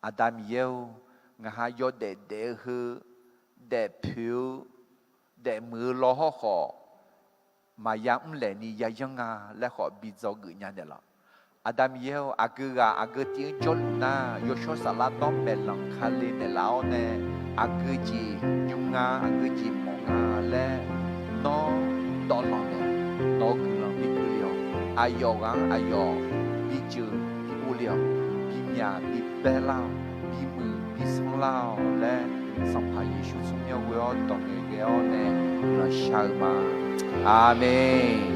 Aqda Miqyaer-or, ngaqha yawdaef daef-eu heu, daefpoeq-eu, daefmuiq-eu law hawrkhawf, maqya mrlaeq ni yayanr nga laer khawf bi dzawgeuf nya naeqlaf. Aqda Miqyaer-or, aqgeu ghaq aqgeu tiv-anr jawrluf nar, yawshawr saflar dawr maeqlanq kale naeqlaf-awr nae, aqgeu jeq nymr nga, aqgeu jeq mawf nga laer nawr dawvlanq naeq, nawq-euq guiqlanq bi keuvle-awq. Aqyawf ghaq-anr aqyawf bi jeuq bi uvle-awq. Bimyaq bi baerlar-awq. Bimuiq bi sanrlar-awq laer, Sanqpaq Yeqsur tsawrmyanr ghoe-awr dawq ngaeqghae-awr nae guiqlanq shar-eu ma. Aqmeq.